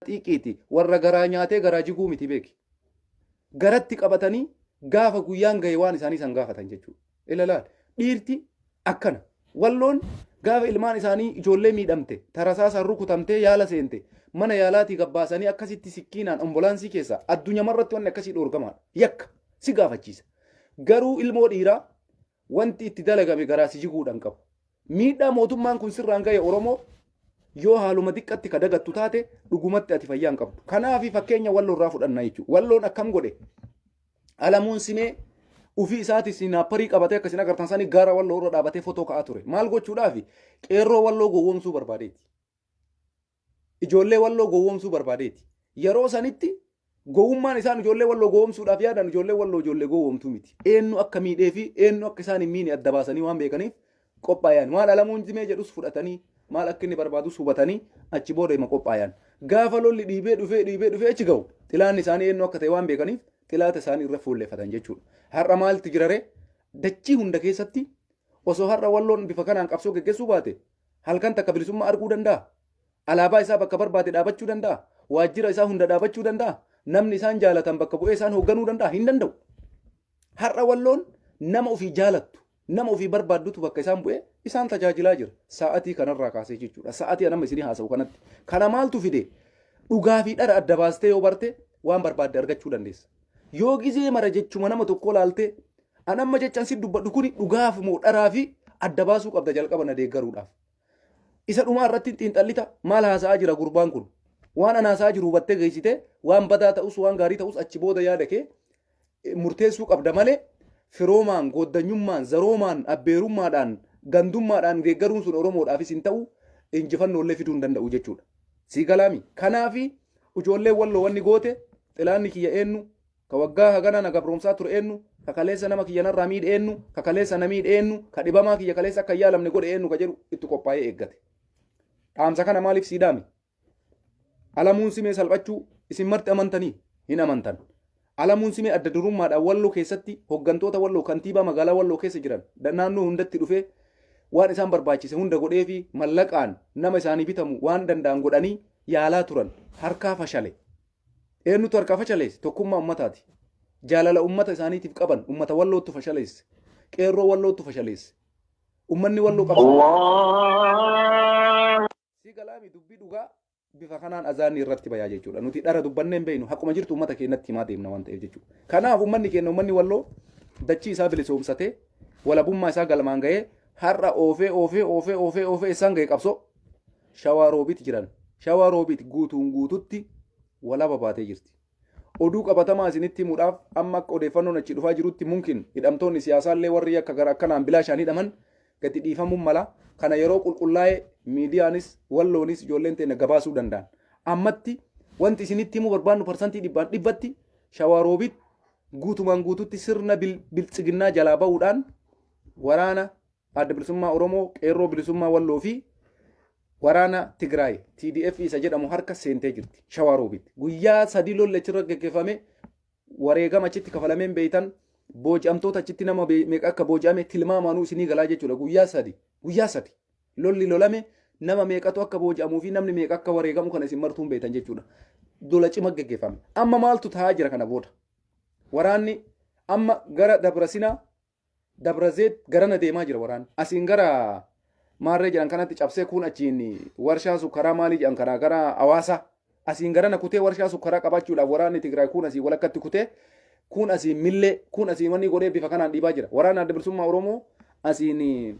Xiiqiiti. Warra garaa nyaatee garaa jiguu miti beeki. Garatti qabatanii gaafa guyyaan gahe waan isaanii san gaafatan jechuudha. Ilalaal dhiirti akkana. Walloon gaafa ilmaan isaanii ijoollee miidhamte tarasaasaan rukutamtee yaala seente mana yaalaatii gabbaasanii akkasitti sikkiinaan ambulaansii keessa addunyamarratti wanni akkasii dhoorgamaadha. Yakka si gaafachiisa. Garuu ilmoo dhiiraa wanti itti dalagame garaa si jiguudhaan qabu. Miidhaa mootummaan kun sirraan gahe Oromoo yoo haaluma diqqatti ka dagattu taate dhugumatti ati fayyaa hin qabdu. Kanaafi fakkeenya Walloo irraa fudhanna jechuudha. Walloon akkam godhe? Alamuun Simee ufii isaati sinaapparii qabatee akka isin agartan sanii gaara Walloo irra dhaabatee fotoo ka'aa ture. Maal gochuudhaafi? Qeerroo Walloo gowwoomsuu barbaadeeti. Ijoollee Walloo gowwoomsuu barbaadeeti. Yeroo sanitti gowwummaan isaan ijoollee Walloo gowwoomsuudhaaf yaadan ijoollee Walloo ijoollee gowwoomtuu miti. Eenyu akka miidhee fi eenyu akka isaan hin miine adda baasanii waan beekaniif qophaayan. Waan Alamuun Simee jedhus fudhatanii maal akka inni barbaadus hubatanii achi booda hima qophaayan. Gaafa lolli dhiibee dhufee dhiibee dhufee achi ga'u xilaanni isaanii eenyu akka ta'e waan beekaniif xilaata isaanii irra fuulleffatan jechuudha. Har'a maaltu jira ree? Dachii hunda keessatti osoo har'a Walloon bifa kanaan qabsoo geggeessuu baate halkan takka bilisummaa arguu danda'a? Alaabaa isaa bakka barbaade dhaabachuu danda'a? Waajjira isaa hunda dhaabachuu danda'a? Namni isaan jaalatan bakka bu'ee isaan hoogganuu danda'a? Hin danda'u. Har'a Walloon nama ofii jaalattu, nama ofii barbaaddutu bakka isaan bu'ee isaan tajaajilaa jira. Sa'atii kanarraa kaasee jechuudha. Sa'atii anamma isinii haasa'u kanatti. Kana maaltu fide? Dhugaa fi dhara adda baastee yoo barte waan barbaadde argachuu dandeessa. Yoo gizee mara jechuma nama tokkoo laaltee an amma jechan si dubbadhu kuni dhugaaf moo dharaa fi adda baasuu qabda jalqaba na deeggaruudhaaf. Isa dhumaa irratti xiinxallita maal haasa'aa jira gurbaan kun. Waan an haasa'aa jiru hubattee geessitee waan badaa ta'us waan gaarii ta'us achi booda yaada kee murteessuu qabda malee firoomaan, gooddanyummaan, zaroomaan, abbeerummaadhaan, gandummaadhaan deeggaruun sun Oromoodhaafis hin ta'u injifannoollee fiduu hin danda'u jechuudha. Sii galaami. Kanaafi ijoolleen Walloo wanni goote xilaanni kiyya eenyu ka waggaa hagana na gabroomsaa ture eenyu ka kaleessa nama kiyya narraa miidhe eenyu ka kaleessa na miidhe eenyu ka dhibamaa kiyya kaleessa akka hin yaalamne godhe eenyu ka jedhu itti qophaa'ee eeggate. Dhaamsa kana maaliif sii dhaame? Alamuun Simee salphachuu isin marti amantanii? Hin amantan. Alamuun Simee adda durummaadhaan Walloo keessatti hoggantoota Walloo kantiibaa magaalaa Walloo keessa jiran naannoo hundatti dhufee waan isaan barbaachise hunda godhee fi mallaqaan nama isaanii bitamu waan danda'an godhanii yaalaa turan harkaa fashale. Eenyutu harkaa fashaleesse? Tokkummaa ummataati. Jaalala ummata isaaniitiif qaban ummata Wallootu fashaleesse. Qeerroo Wallootu fashaleesse. Ummanni Walloo qabsoo. Si galaami dubbii dhugaa bifa kanaan azaanni irratti bayaa jechuudha. Nuti dhara dubbannee hin beeknu haquma jirtu uummata keenyatti himaa deemna waan ta'eef jechuudha. Kanaaf uummanni keenya uummanni Walloo dachii isaa bilisoomsatee walabummaa isaa galmaan ga'ee har'a oofee oofee oofee oofee oofee isaan ga'e qabsoo Shawaa Roobiit jiran. Shawaa Roobiit guutuun guututti walaba baatee jirti. Oduu qabatamaa isinitti himuudhaaf amma akka odeeffannoon achii dhufaa jirutti mumkin hidhamtoonni siyaasaallee warri yakka gara akkanaan bilaashaan hidhaman gadi dhiifamuun mala. Kana yeroo qulqullaa'e miidiyaanis Walloonis ijoolleen teenya gabaasuu danda'an. Ammatti wanti isinitti himuu barbaannu parsantii dhibbaan dhibbatti Shawaa Roobiit guutumaan guututti sirna biltsiginnaa jalaa ba'uudhaan waraana Adda Bilisummaa Oromoo, Qeerroo Bilisummaa Walloo fi waraana Tigraay TDF isa jedhamu harka seentee jirti. Shawaa Roobitti. Guyyaa 3 lolli achirra geggeeffame wareegama achitti kafalameen beeytan booji'amtoota achitti nama meeqa akka booji'ame tilmaamaanuu isinii galaa jechuudha. Guyyaa 3. Guyyaa 3. Lolli lolame nama meeqatu akka booji'amuu fi namni meeqa akka wareegamu kana isin martuun beeytan jechuudha. Lola cima geggeeffame. Amma maaltu ta'aa jira kana booda? Waraanni amma gara Dabra Sinaa Dabrazeet garana deemaa jira waraanni. Asiin gara maarree jedhan kanatti cabsee kuun achiin warshaa sukkaraa maalii jedhan kanaa gara Hawaasaa. Asiin garana kutee warshaa sukkaraa qabachuudhaaf waraanni Tigraay kuun asii walakkatti kutee kuun asiin millee kuun asiin wanni godhee bifa kanaan dhiibaa jira. Waraanni Adda Bilisummaa Oromoo asiin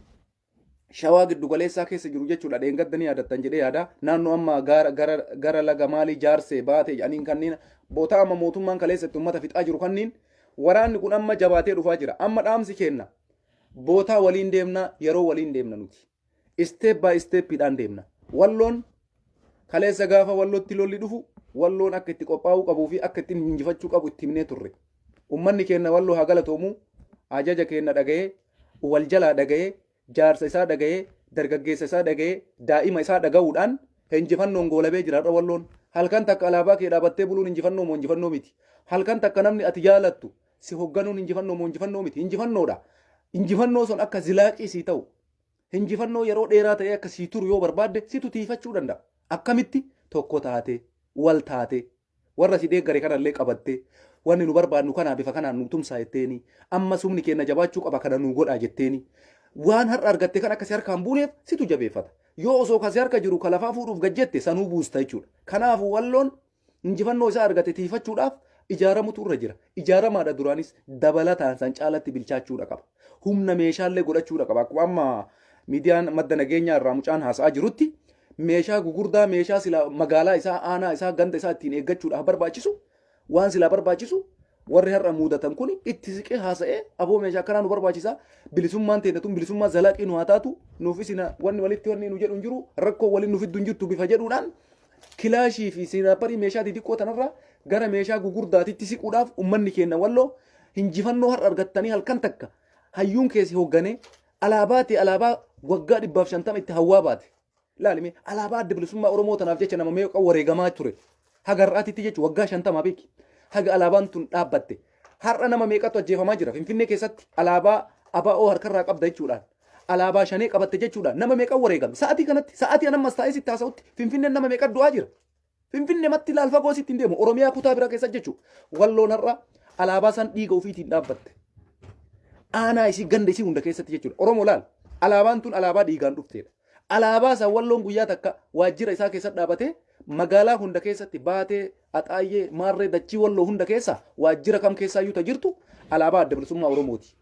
Shawaa giddu galeessaa keessa jiru jechuudha. Dheengadda ni yaadattan jedhee yaada. Naannoo amma gara, gara, gara laga maalii jaarsee baatee jedhaniin kanneen bootaa amma mootummaan kaleessa itti uummata fixaa jiru kanneen waraanni kun amma jabaatee dhufaa jira. Amma dhaamsi keenna bootaa waliin deemna yeroo waliin deemna nuti. Step by stepidhaan deemna. Walloon kaleessa gaafa Wallootti lolli dhufu Walloon akka itti qophaa'uu qabuu fi akka ittiin injifachuu qabu itti himnee turre. Uummanni keenya Walloo haa galatoomu ajaja keenya dhaga'ee wal jalaa dhaga'ee, jaarsa isaa dhaga'ee, dargaggeessa isaa dhaga'ee, daa'ima isaa dhaga'uudhaan injifannoon goolabee jira har'a Walloon. Halkan takka alaabaa kee dhaabattee buluun injifannoo moo injifannoo miti? Halkan takka namni ati jaalattu si hogganuun injifannoo moo injifannoo miti? Injifannoodha. Injifannoo sun akka zilaaqii sii ta'u, injifannoo yeroo dheeraa ta'ee akka sii turu yoo barbaadde situ tiifachuu danda'a. Akkamitti? Tokko taatee. Wal taatee warra si deeggare kanallee qabattee, wanni nu barbaadnu kanaa bifa kanaan nu tumsaa jetteeni, amma humni keenya jabaachuu qaba, kana nu godhaa jetteeni, waan har'a argatte kan akka si harkaan buuneef situ jabeeffata. Yoo osoo kasi harka jiru ka lafaa fuudhuuf gajjette, sanuu buusta jechuudha. Kanaafuu Walloon injifannoo isaa argate tiifachuudhaaf ijaaramutu irra jira. Ijaaramaadha duraanis, dabalataan san caalatti bilchaachuudha qaba. Humna meeshaallee godhachuudha qaba. Akkuma amma miidiyaan Madda Nageenyaa irraa mucaan haasa'aa jirutti, meeshaa gugurdaa, meeshaa silaa magaalaa isaa, aanaa isaa, ganda isaa ittiin eeggachuudhaaf barbaachisu, waan silaa barbaachisu, warri har'a muudatan kun itti siqee haasa'ee, aboo meeshaa akkanaa nu barbaachisa, bilisummaan teenya tun bilisummaa zalaaqii nu haa taatu, nuuf isin wanni walitti wanni nu jedhu hin jiru, rakkoo waliin nu fiddu hin jirtu bifa jedhuudhaan, kilaashii fi sniperii meeshaa xixiqqoo tanarraa gara meeshaa gugurdaatitti siquudhaaf, ummanni keenya Walloo injifannoo har'a argattanii, halkan takka hayyuun keessi hoogganee alaabaa ta'e, alaabaa waggaa 150 itti hawwaa baate. Ilaalime, alaabaa Adda Bilisummaa Oromoo tanaaf jecha nama meeqa wareegamaa ture. Haga har'aatitti jechuun waggaa 50 beeki. Haga alaabaan tun dhaabbatte. Har'a nama meeqatu ajjeefamaa jira Finfinnee keessatti alaabaa ABO harkarraa qabda jechuudhaan. Alaabaa shanee qabatte jechuudhaan nama meeqa wareegame. Sa'aatii kanatti, sa'aatii an ammas taa'ee sitti haasa'utti, Finfinneen nama meeqa du'aa jira. Finfinnee matti ilaal, fagoo sitti hin deemu. Oromiyaa kutaa biraa keessa jechuudha. Walloon har'a alaabaa san dhiiga ofiitiin dhaabbatte. Aanaa isii, ganda isii hunda keessatti jechuudha. Oromoo laal, alaabaan tun alaabaa dhiigaan dhufteedha. Alaabaa san Walloon guyyaa takka waajjira isaa keessatti dhaabatee, magaalaa hunda keessatti baatee, Axaayyee, maarree, dachii Walloo hunda keessa waajjira kam keessaayyuu ta jirtu alaabaa Adda Bilisummaa Oromooti.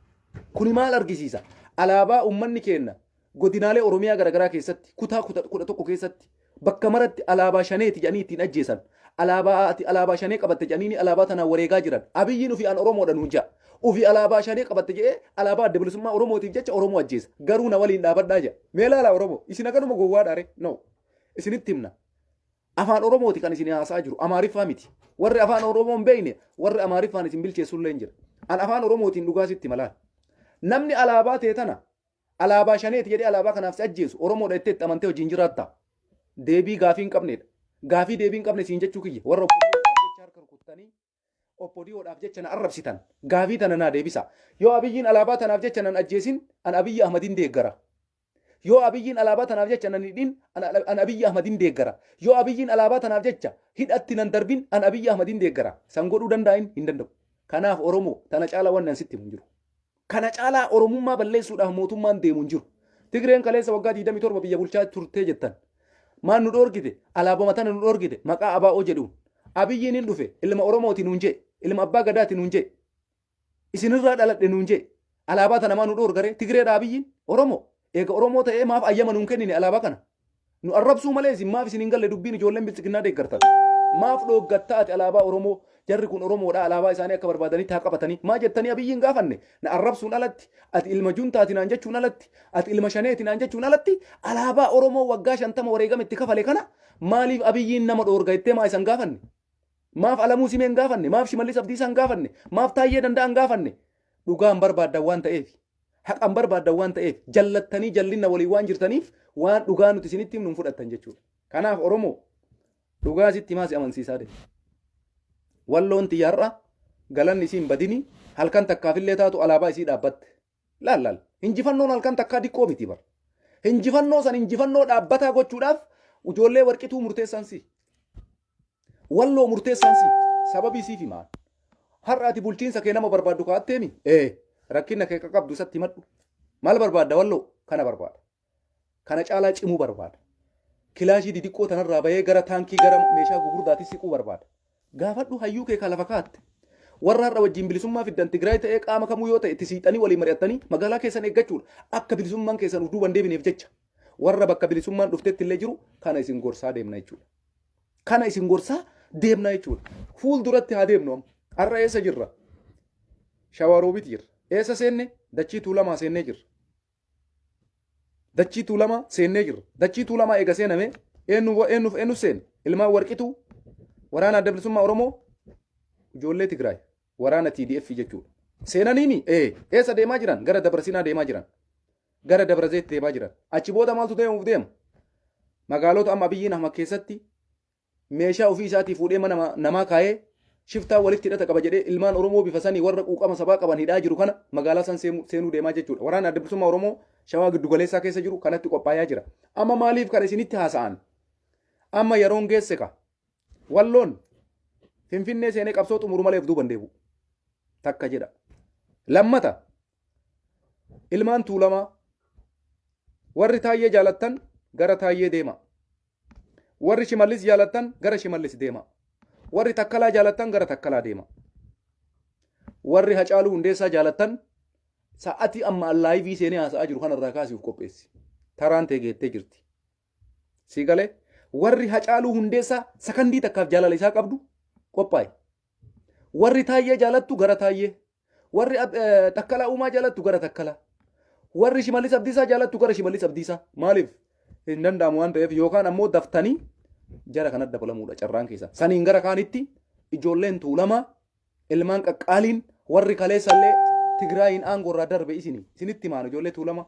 Kuni maal argisiisa? Alaabaa uummanni keenya godinaalee Oromiyaa garaagaraa keessatti kutaa 11 keessatti bakka maratti alaabaa shaneeti jedhanii ittiin ajjeesan. Alaabaa ati alaabaa shanee qabatte jedhanii alaabaa tanaan wareegaa jiran. Abiyyiin ofii an Oromoodha nuun ja'a. Ofii alaabaa shanee qabatte jedhee alaabaa Adda Bilisummaa Oromootiif jecha Oromoo ajjeesa. Garuu na waliin dhaabadhaa jedha. Mee laala Oromoo, isin akkanuma gowwaadha ree? No. Isinitti himna. Afaan Oromooti kan isin haasaa jiru. Amaariffaa miti. Warri afaan Oromoo hin beekne, warri Amaariffaan isin bilcheessullee hin jira. An afaan Oromootiin dhugaa sitti malaan. Namni alaabaa ta'e tana alaabaa shaneeti jedhee alaabaa kanaaf si ajjeesu Oromoodha jettee itti amantee hojiin jiraatta. Deebii gaafii hin qabnedha. Gaafii deebii hin qabne siin jechuu kiyya. Warra OPDOdhaaf jecha harka rukuttanii, OPDOdhaaf jecha na arrabsitan. Gaafii tana naa deebisa. Yoo Abiyyiin alaabaa tanaaf jecha nan ajjeesin, an Abiyyi Ahmadin deeggara. Yoo Abiyyiin alaabaa tanaaf jecha nan hidhin, an Abiyyi Ahmadin deeggara. Yoo Abiyyiin alaabaa tanaaf jecha hidhatti nan darbin, an Abiyyi Ahmadin deeggara. San godhuu danda'in hin danda'u. Kanaaf Oromoo, tana caalaa wanni an sitti himu hin jiru. Kana caalaa Oromummaa balleessuudhaaf mootummaan deemu hin jiru. Tigreen kaleessa waggaa 27 biyya bulchaa turtee jettan. Maal nu dhoorgite? Alaabama tana nu dhoorgite maqaa ABO jedhuun. Abiyyiin hin dhufe, ilma Oromooti nuun jee. Ilma abbaa gadaati nuun jee. Isinirraa dhaladhe nuun jee. Alaabaa tana maa nu dhoorgare? Tigreedha Abiyyiin? Oromoo. Eega Oromoo ta'ee maaf ayyama nuun kennine alaabaa kana? Nu arrabsuu malee isin maaf isin hin galle dubbiin ijoolleen Biltsiginnaa deeggartan? Maaf dhooggattaa ati alaabaa Oromoo? Jarri kun Oromoodha, alaabaa isaanii akka barbaadanitti haa qabatanii. Maa jettanii Abiyyiin gaafanne? Na arrabsuun alatti, ati ilma juntaati naan jechuun alatti, ati ilma shaneeti naan jechuun alatti, alaabaa Oromoo waggaa 50 wareegama itti kafale kana maaliif Abiyyiin nama dhoorga jettee maa isan gaafanne? Maaf Alamuu Simee hin gaafanne? Maaf Shimallis Abdiisaa hin gaafanne? Maaf Taayyee Danda'aa hin gaafanne? Dhugaan barbaaddan waan ta'eef, haqan barbaaddan waan ta'eef, jallattanii jallinna waliin waan jirtaniif, waan dhugaa nuti isinitti himnu hin fudhattan jechuudha. Kanaaf Oromoo, dhugaa sitti himaa si amansiisaa deema. Walloon tiyya har'a galanni isiin badini, halkan takkaafillee taatu alaabaa isii dhaabbatte. Laal laal, injifannoon halkan takkaa diqqoo miti bar. Injifannoo san injifannoo dhaabbataa gochuudhaaf ijoollee Warqituu murteessaan si. Walloo murteessaan si. Sababii siif himaan. Har'a ati bulchiinsa kee nama barbaaddu kaa'atteemi? Ee, rakkina kee qabdu isatti himadhu. Maal barbaadda Walloo? Kana barbaada. Kana caalaa cimuu barbaada. Kilaashii didiqqoo tanarraa bahee gara taankii, gara meeshaa gugurdaatti siquu barbaada. Gaafadhu hayyuu kee ka lafa kaa'atte. Warra har'a wajjin bilisummaa fiddan, Tigraay ta'ee qaama kamuu yoo ta'e, itti siixanii waliin mari'attanii magaalaa keessan eeggachuudha. Akka bilisummaan keessan uf duuban deebineef jecha. Warra bakka bilisummaan dhuftetti illee jiru kana isin gorsaa deemna jechuudha. Kana isin gorsaa deemna jechuudha. Fuulduratti haa deemnu amma. Har'a eessa jirra? Shawaroobit jirra. Eessa seenne? Dachii Tuulamaa seennee jirra. Dachii Tuulamaa seennee jirra. Dachii Tuulamaa eega seename eenyu eenyuuf eenyu seene? Ilmaan Warqituu, waraana Adda Bilisummaa Oromoo, ijoollee Tigraay, waraana TDF jechuudha. Seenaniimi? Ee, eessa deemaa jiran? Gara Dabrasinaa deemaa jiran. Gara Dabrazeetti deemaa jiran. Achi booda maaltu deemuuf deema? Magaalota amma Abiyyiin Ahmad keessatti meeshaa ofii isaatii fuudhee mana namaa kaayee shiftaa walitti hidhata qaba jedhee ilmaan Oromoo bifa sanii warra quuqama sabaa qaban hidhaa jiru kana magaalaa san seenuu deemaa jechuudha. Waraana Adda Bilisummaa Oromoo Shawaa giddugaleessaa keessa jiru kanatti qophaayaa jira. Amma maaliif kana isinitti haasa'an? Amma yeroon geesse ka. Walloon Finfinnee seenee qabsoo xumuru malee of duuban deebi'u. Takka jedha. Lammata ilmaan Tuulamaa warri Taayyee jaalattan gara Taayyee deema. Warri Shimallis jaalattan gara Shimallis deema. Warri Takkalaa jaalattan gara Takkalaa deema. Warri Hacaaluu Hundeessaa jaalattan sa'atii amma live seenee haasa'aa jiru kanarraa kaasii of qopheessi. Taraan ta'e geettee jirti. Sii galee warri Hacaaluu Hundeessaa sakandii takkaaf jaalala isaa qabdu qophaa'e. Warri Taayyee jaalattu gara Taayyee. Warri Takkalaa Uumaa jaalattu gara Takkalaa. Warri Shimallis Abdiisaa jaalattu gara Shimallis Abdiisaa. Maaliif? Hin danda'amu waan ta'eef yookaan ammoo daftanii jara kanatti dabalamuudha carraan keessa. Saniin gara kaanitti ijoolleen Tuulamaa ilmaan qaqqaaliin warri kaleessallee Tigraayin aangoo irraa darbe isini isinitti himaan ijoollee Tuulamaa.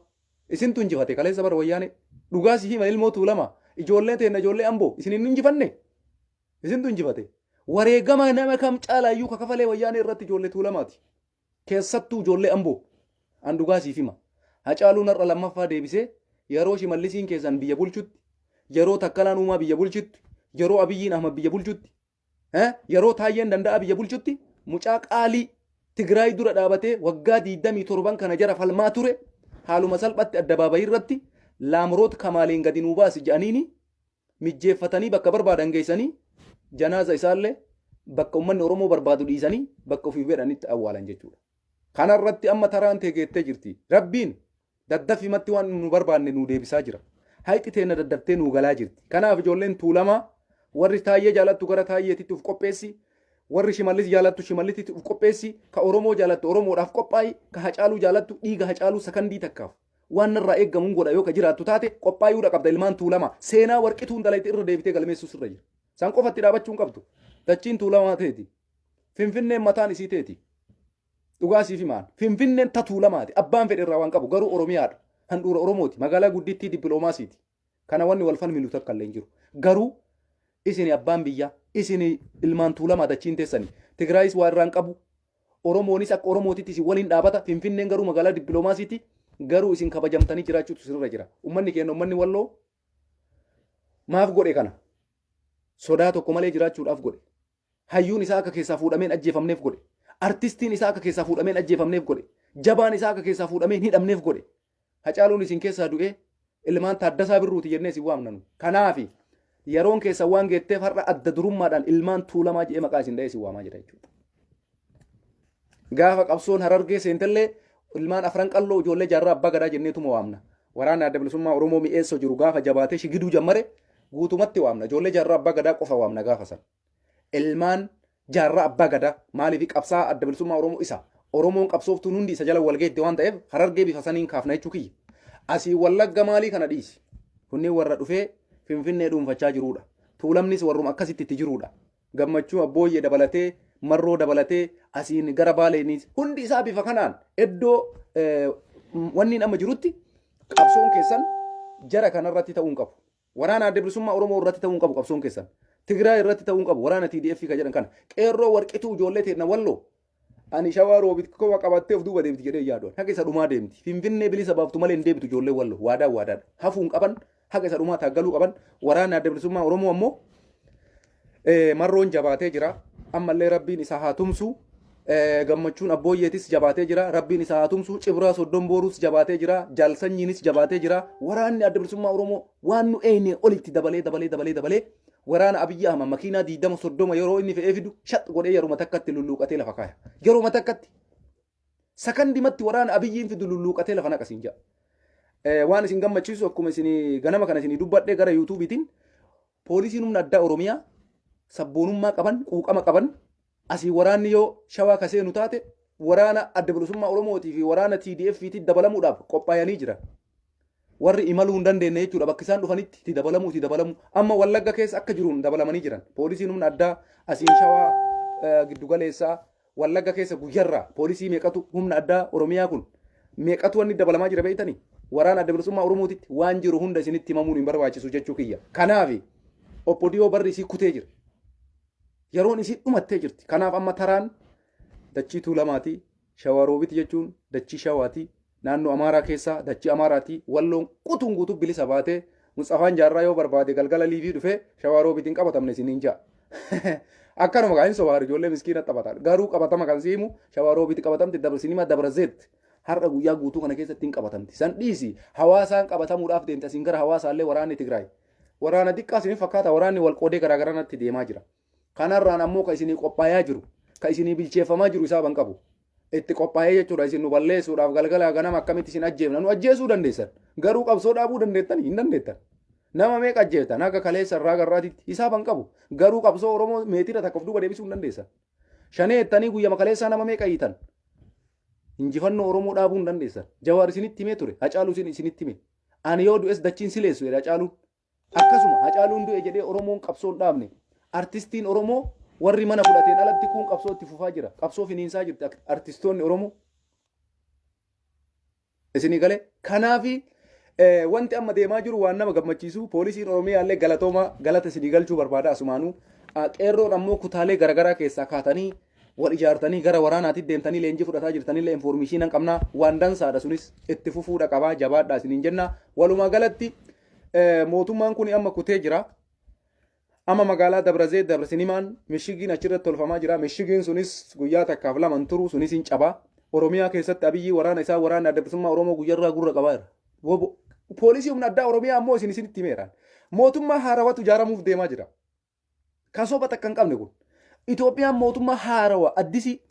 Isintu injifate kaleessa bara Wayyaanee. Dhugaa si hima ilmoo Tuulamaa. Ijoollee teenna, ijoollee Amboo, isin hin injifanne. Isintu injifate. Wareegama nama kam caalaayyuu kakafalee Wayyaanee irratti ijoollee Tuulamaati. Keessattuu ijoollee Amboo. An dhugaa siif hima. Hacaaluun har'a lammaffaa deebisee yeroo Shimallisiin keessan biyya bulchutti, yeroo Takkalaan Uumaa biyya bulchitti, yeroo Abiyyiin Ahmad biyya bulchutti, yeroo Taayyeen Danda'a biyya bulchutti mucaa qaalii Tigraay dura dhaabatee waggaa 27 kana jara falmaa ture haaluma salphatti addabaabayii irratti Laamroot Kamaaliin gadi nuu baasi jedhaniini mijjeeffatanii bakka barbaadan geessanii janaaza isaallee bakka uummanni Oromoo barbaadu dhiisanii bakka ofii fedhanitti awwaalan jechuudha. Kanarratti amma taraan tee geettee jirti. Rabbiin daddafimatti waan nu barbaanne nu deebisaa jira. Hayxi teenna daddaftee nu galaa jirti. Kanaaf ijoolleen Tuulamaa warri Taayyee jaalattu gara Taayyeetitti uf qopheessi. Warri Shimallis jaalattu Shimallisitti uf qopheessi. Ka Oromoo jaalattu Oromoodhaaf qophaa'i. Ka Hacaaluu jaalattu dhiiga Hacaaluu sakandii takkaaf. Waan narraa eeggamuun godha yoo ka jiraattu taate qophaayuudha qabda ilmaan Tuulamaa. Seenaa warqituun dalayti irra deebitee galmeessuu sirra jira. San qofatti dhaabachuu hin qabdu. Dachiin Tuulamaa teeti. Finfinneen mataan isii teeti. Dhugaa siif himaan. Finfinneen ta Tuulamaati. Abbaan fedhe irraa waan qabu garuu Oromiyaadha. Handhuura Oromooti. Magaalaa guddittii dippiloomaasiiti. Kana wanni wal falminu takka illee hin jiru. Garuu isini abbaan biyyaa, isini ilmaan Tuulamaa dachiin teessani. Tigraayis waa irraa hin qabu. Oromoonis akka Oromootitti isin waliin dhaabata. Finfinneen garuu magaalaa dippiloomaasiiti. Garuu isin kabajamtanii jiraachuutu isinirra jira. Uummanni keenya uummanni Walloo maaf godhe kana? Sodaa tokko malee jiraachuudhaaf godhe. Hayyuun isaa akka keessaa fuudhameen ajjeefamneef godhe. Artistiin isaa akka keessaa fuudhameen ajjeefamneef godhe. Jabaan isaa akka keessaa fuudhameen hidhamneef godhe. Hacaaluun isin keessaa du'ee ilmaan Taaddasaa Birruuti jennee isin waamnanu. Kanaafi yeroon keessan waan geetteef har'a adda durummaadhaan ilmaan Tuulamaa jedhee maqaa isin dha'ee isin waamaa jira jechuudha. Gaafa qabsoon Harargee seentellee ilmaan Afran Qalloo ijoollee Jaarraa Abbaa Gadaa jenneetuma waamna. Waraanni Adda Bilisummaa Oromoo mi'eessoo jiru gaafa jabaatee shigiduu jammare guutumatti waamna. Ijoollee Jaarraa Abbaa Gadaa qofa waamna gaafa san. Ilmaan Jaarraa Abbaa Gadaa maaliif qabsaa Adda Bilisummaa Oromoo isa Oromoon qabsooftuun hundi isa jala wal geette waan ta'eef Harargee bifa saniin kaafna jechuu kiyya. Asii Wallagga maalii kana dhiisi. Kunniin warra dhufee Finfinnee dhuunfachaa jirudha. Tuulamnis warruma akkasitti itti jirudha. Gammachuu Abbooyyee dabalatee, Marroo dabalatee, asiin gara Baaleenis hundi isaa bifa kanaan iddoo wanni amma jirutti qabsoon keessan jara kanarratti ta'uu hin qabu. Waraana Adda Bilisummaa Oromoo irratti ta'uu hin qabu qabsoon keessan. Tigraay irratti ta'uu hin qabu waraana TDF kan jedhan kana. Qeerroo warqituu ijoollee teenna Walloo. Ani Shawaa Roobit kowa qabattee of duuba deemti jedhee yaadu. Haga isa dhumaa deemti. Finfinnee bilisa baaftu malee hin deebitu ijoollee Walloo. Waadaa waadaadha. Hafuu hin qaban. Haga isa dhumaa taaggaluu qaban. Waraanni Adda Bilisummaa Oromoo ammoo Marroon jabaatee jira. Ammallee Rabbiin isa haa tumsu. Gammachuun Abbooyyeetis jabaatee jira. Rabbiin isa haa tumsu. Cibraa Soddon Booruus jabaatee jira. Jaalsanyiinis jabaatee jira. Waraanni Adda Bilisummaa Oromoo waan nu eeyne olitti dabalee dabalee dabalee dabalee waraana Abiyyi Ahmad makiinaa 20 30 yeroo inni fe'ee fidu shax godhee yeruma takkatti lulluuqatee lafa kaaya. Yeruma takkatti. Sakandimatti waraana Abiyyiin fidu lulluuqatee lafa naqa siin jedha. Waan isin gammachiisu akkuma isin ganama kana isin dubbadhe gara yuutuubiitiin poolisiin humna addaa Oromiyaa sabboonummaa qaban quuqama qaban asii waraanni yoo Shawaa ka seenu taate waraana Adda Bilisummaa Oromootii fi waraana TDF tti dabalamuudhaaf qophaayanii jiran. Warri imaluu hin dandeenye jechuudha bakka isaan dhufanitti itti dabalamuu itti dabalamuu amma Wallagga keessa akka jiruun dabalamanii jiran. Poolisiin humna addaa asiin Shawaa giddugaleessaa Wallagga keessa guyyarraa poolisii meeqatu humna addaa Oromiyaa kun meeqatu wanni dabalamaa jira beektanii? Waraana Adda Bilisummaa Oromootitti waan jiru hunda isinitti himamuun hin barbaachisu jechuu kiyya. Kanaafi Oppodiyoo barri isii kutee jira. Yeroon isii dhumattee jirti. Kanaaf amma taraan dachii Tuulamaati. Shawaroobiti jechuun dachii Shawaati. Naannoo Amaaraa keessaa dachii Amaaraati. Walloon qutuun guutuu bilisa baatee Musxafaan Jaarraa yoo barbaade galgala liivii dhufee Shawaroobitiin qabatamne isiniin ja'a. Akkanuma kaa hin sobaar ijoollee miskiina taphatan. Garuu qabatama kan siimu Shawaroobiti qabatamti Dabra Sinimaa Dabra Zeet har'a guyyaa guutuu kana keessatti hin qabatamti. San dhiisi hawaasaan qabatamuudhaaf deemti asiin gara hawaasaallee waraanni Tigraay. Waraana xiqqaa isin fakkaata waraanni wal qoodee garaagaraa natti deemaa jira. Kanarraan ammoo ka isinii qophaayaa jiru ka isinii bilcheeffamaa jiru isaa ban qabu. Itti qophaa'ee jechuudha isin nu balleessuudhaaf galgalaa ganama akkamitti isin ajjeefna nu ajjeesuu dandeessan. Garuu qabsoo dhaabuu dandeettan hin dandeettan. Nama meeqa ajjeeftan haga kaleessa irraa garraatitti hisaaba hin qabu. Garuu qabsoo Oromoo meetira takka of duuba deebisuu hin dandeessan. Shanee jettanii guyyama kaleessaa nama meeqa hiitan. Injifannoo Oromoo dhaabuu hin dandeessan. Jawaar isinitti himee ture. Hacaaluu isin isinitti hime. Ani yoo du'es dachiin sileessu jedhe Hacaaluun. Akkasuma Hacaaluun du'e jedhee Oromoon qabsoo hin dhaabne. Artistiin Oromoo warri mana fudhateen alatti kuun qabsoo itti fufaa jira. Qabsoo finiinsaa jirti artistoonni Oromoo. Isinii galee kanaafi wanti amma deemaa jiru waan nama gammachiisu poolisiin Oromiyaa illee galatoomaa galata isinii galchuu barbaada asumaanuu. Qeerroon ammoo kutaalee garaagaraa keessaa kaatanii wal ijaartanii gara waraanaatti deemtanii leenjii fudhataa jirtanillee infoormeeshinii qabnaa waan dansaadha sunis itti fufuudha qabaa jabaadhaa isiniin jenna. Walumaa galatti mootummaan kun amma kutee jira. Amma magaalaa Dabrazee Dabra Sinimaan mishigiin achirratti tolfamaa jira. Mishigiin sunis guyyaa takkaaf lama hin turu sunis hin cabaa. Oromiyaa keessatti Abiyyi waraana isaa waraana adda bilisummaa Oromoo guyyarraa gurra qabaa jira. Poolisii humna addaa Oromiyaa ammoo isin isinitti himeera. Mootummaa haarawatu ijaaramuuf deemaa jira. Kan soba takka hin qabne kun. Itoophiyaan mootummaa haarawa addisii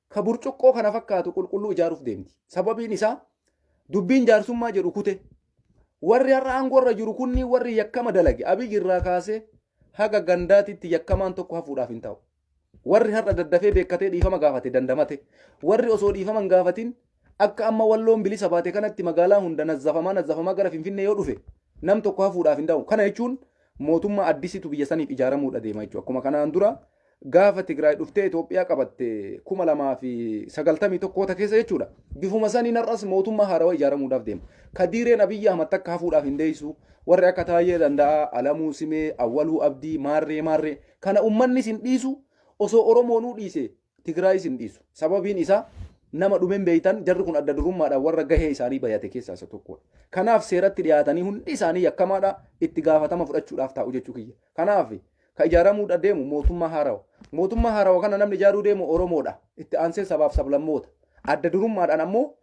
ka burcuqqoo kana fakkaatu qulqulluu ijaaruuf deemti. Sababiin isaa dubbiin jaarsummaa jedhu kute. Warri har'a aangoo irra jiru kunni warri yakkama dalage Abiy irraa kaasee haga gandaatitti yakkamaan tokko hafuudhaaf hin ta'u. Warri har'a daddafee beekkatee dhiifama gaafate dandamate. Warri osoo dhiifama hin gaafatin akka amma walloon bilisa baate kanatti magaalaa hunda nazzafamaa nazzafamaa gara Finfinnee yoo dhufe nam tokko hafuudhaaf hin ta'u. Kana jechuun mootummaa addisitu biyya saniif ijaaramuudha deema jechuudha. Akkuma kanaan dura gaafa Tigraay dhuftee Itoophiyaa qabatte 2091 keessa jechuudha. Bifuma saniin har'as mootummaa haarawaa ijaaramuudhaaf deema. Kadiireen Abiyyi Ahmad takka hafuudhaaf hin deessu. Warri akka Taayyee Danda'aa, Alamuu Simee, Awwaluu Abdii, Maarree Maarree kana uummanni sin dhiisu osoo Oromoonuu dhiise Tigraayis hin dhiisu. Sababiin isaa nama dhumeen beeytan jarri kun adda durummaadhaan warra gahee isaanii bayate keessaa isa tokkodha. Kanaaf seeratti dhiyaatanii hundi isaanii yakkamaadha itti gaafatama fudhachuudhaaf taa'u jechuu kiyya. Kanaaf ka ijaaramuudha deemu mootummaa haarawa. Mootummaa haarawa kana namni ijaaruu deemu Oromoodha. Itti aansee sabaaf sablammoota. Adda durummaadhaan ammoo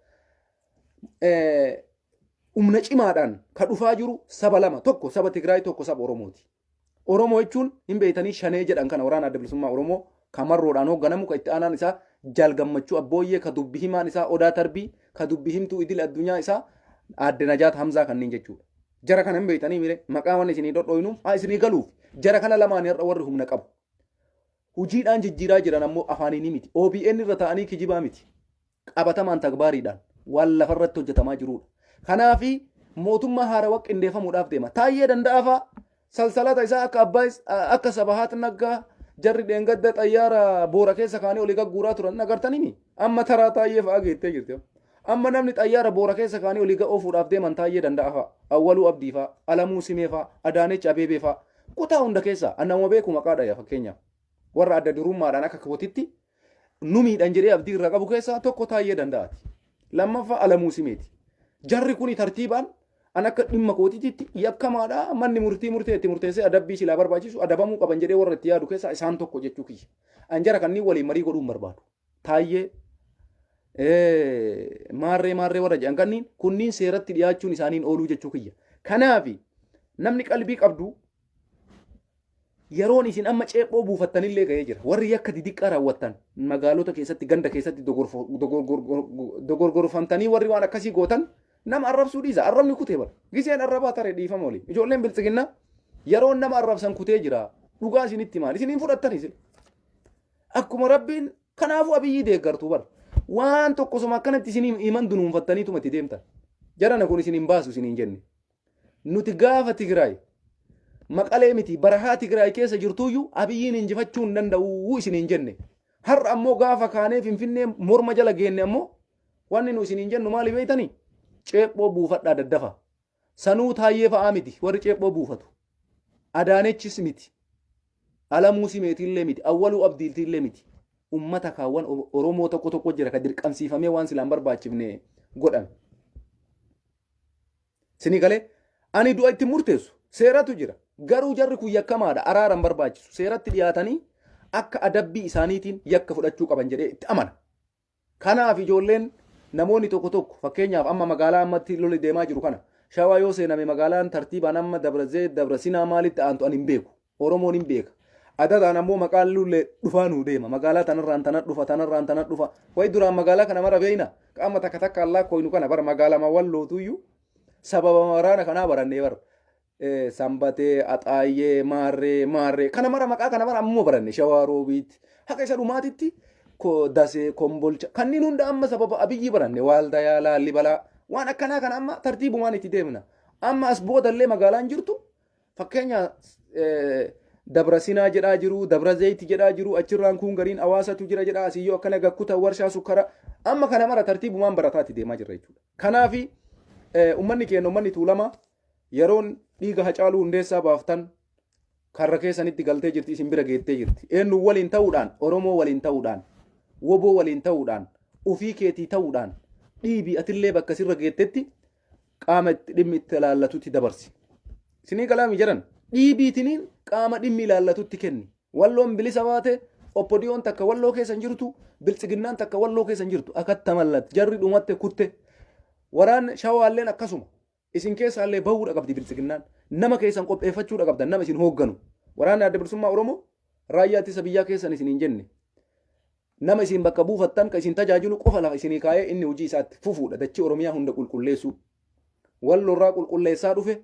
humna cimaadhaan ka dhufaa jiru saba lama tokko saba Tigraay tokko saba Oromooti. Oromoo jechuun hin beeytanii shanee jedhan kana waraana adda bilisummaa Oromoo ka marroodhaan hoogganamu ka itti aanaan isaa Jaal Gammachuu Abbooyyee ka dubbi himaan isaa Odaa Tarbii ka dubbi himtuu idil addunyaa isaa Aadde Najaat Hamzaa kanneen jechuudha. Jara kana hin beeytanii mire maqaa waan isinii dhodhooynuuf haa isinii galuuf jara kana lamaan har'a warri humna qabu. Hojiidhaan jijjiiraa jiran ammoo afaaniin miti. OBN irra ta'anii kijibaa miti. Qabatamaan tagbaariidhaan waan lafarratti hojjetamaa jirudha. Kanaafi mootummaa haarawaa qindeeffamuudhaaf deema. Taayyee Danda'aa fa'a salsalata isaa akka abbaa akka Sabahaat Naggaa jarri dheengadda xayyaara boora keessa kaanii olii gagguuraa turan agartanii amma taraa Taayyee fa'a geettee jirti. Amma namni xayyaara boora keessa kaanii olii oofuudhaaf deeman Taayyee Danda'aa fa'a, Awwaluu Abdii fa'a, Alamuu Simee fa'a, Adaanech Abeebee fa'a. Kutaa hunda keessa annamuma beeku maqaa dhaya fakkeenyaaf. Warra adda durummaadhaan akka kootitti nu miidhan jedhee abdii irraa qabu keessaa tokko Taayyee Danda'aati. Lammaffaa Alamuu Simeeti. Jarri kuni tartiibaan an akka dhimma kootiitti yakkamaadha manni murtii murtee itti murteessee adabbii silaa barbaachisu adabamuu qaban jedhee warra itti yaadu keessaa isaan tokko jechuu kiyya. An jara kanneen waliin marii godhuu hin barbaadu. Taayyee maarree maarree warra jedhan kanneen kunniin seeratti dhiyaachuun isaaniin ooluu jechuu kiyya. Kanaafi namni qalbii qabdu yeroon isin amma ceephoo buufattanillee ga'ee jira. Warri yakka didiqqaa raawwattan magaalota keessatti ganda keessatti dogorgorfamtanii warri waan akkasii gootan nama arrabsuu dhiisa. Arrabni kutee bara. Giseen arrabaa tare dhiifama waliin. Ijoolleen biltsiginnaa yeroon nama arrabsan kutee jira. Dhugaa isinitti maal? Isiniin fudhattan isin. Akkuma Rabbiin kanaafuu Abiyyii deeggartu bara. Waan tokko soma akkanatti isiniin himan dunuunfattaniituma itti deemtan. Jarana kun isin hin baasu isiniin jenne. Nuti gaafa Tigraay Maqalee miti barahaa Tigraay keessa jirtuyyuu Abiyyiin injifachuu hin danda'u isiniin jenne. Har'a ammoo gaafa kaanee Finfinnee morma jala geenne ammoo wanni nu isiniin jennu maali beektanii? Ceephoo buufadhaa daddafa. Sanuu Taayyee fa'aa miti warri ceephoo buufatu. Adaanechis miti. Alamuu Simeetiillee miti. Awwaluu Abdiiltiillee miti. Ummata kaawwan Oromoo tokko tokko jira ka dirqamsiifamee waan silaan barbaachifne godhame. Sinii galee ani du'a itti murteessu seeratu jira. Garuu jarri kun yakkamaadha, araara hin barbaachisu. Seeratti dhiyaatanii akka adabbii isaaniitiin yakka fudhachuu qaban jedhee itti amana. Kanaaf ijoolleen namoonni tokko tokko, fakkeenyaaf amma magaalaa ammatti lolli deemaa jiru kana Shawaa yoo seename, magaalaan tartiibaan amma Dabra Zeet, Dabra Sinaa maalitti aantu ani hin beeku. Oromoon hin beeka. Adadaan ammoo maqaan lullee dhufaa nuu deema. Magaalaa tanarraan tana dhufa, tanarraan tana dhufa. Wayi duraan magaalaa kana mara beeyna. Qaama takka takka allaa koynu kana bara magaalama Wallootuyyuu sababa waraana kanaa barannee bara. Sanbatee, Axaayyee, Maarree, Maarree kana mara, maqaa kana mara ammoo baranne. Shawaa Roobiit haqa isa dhumaatitti, Dasee, Kombolcha kanneen hunda amma sababa Abiyyi baranne. Waaldayaa, Laallibalaa, waan akkanaa kana amma tartiibumaan itti deemna. Amma as boodallee magaalaan jirtu, fakkeenya Dabra Sinaa jedhaa jiru, Dabra Zeeyiti jedhaa jiru, achirraan kun gariin Hawaasatu jira jedhaa, asiyyoo akkana gakkuta warshaa sukkara, amma kana mara tartiibumaan barataatti deemaa jirra jechuudha. Kanaafi uummanni keenya, uummanni Tuulamaa, yeroon dhiiga Hacaaluu Hundeessaa baaftan karra keessanitti galtee jirti, isin bira geettee jirti. Eenyu waliin ta'uudhaan? Oromoo waliin ta'uudhaan, Woboo waliin ta'uudhaan, ofii keetii ta'uudhaan dhiibii atillee bakka sirra geettetti qaama itti dhimmi itti ilaallatutti dabarsi. Isinii galaami jedhan, dhiibiitiniin qaama dhimmi ilaallatutti kenni. Walloon bilisa baate, Oppodiyoon takka Walloo keessa hin jirtu, Biltsiginnaan takka Walloo keessa hin jirtu. Akatta mallat jarri dhumatte kutte. Waraan Shawaalleen akkasuma. Isin keessaallee bahuudha qabdi Biltsiginnaan. Nama keessan qopheeffachuudha qabdan, nama isin hoogganu. Waraanni Adda Bilisummaa Oromoo raayyaa ittisa biyyaa keessan isin hin jenne. Nama isin bakka buufattan, kan isin tajaajilu qofa lafa isinii kaa'ee inni hojii isaatti fufuudha. Dachii Oromiyaa hunda qulqulleessuu. Wallorraa qulqulleessaa dhufe,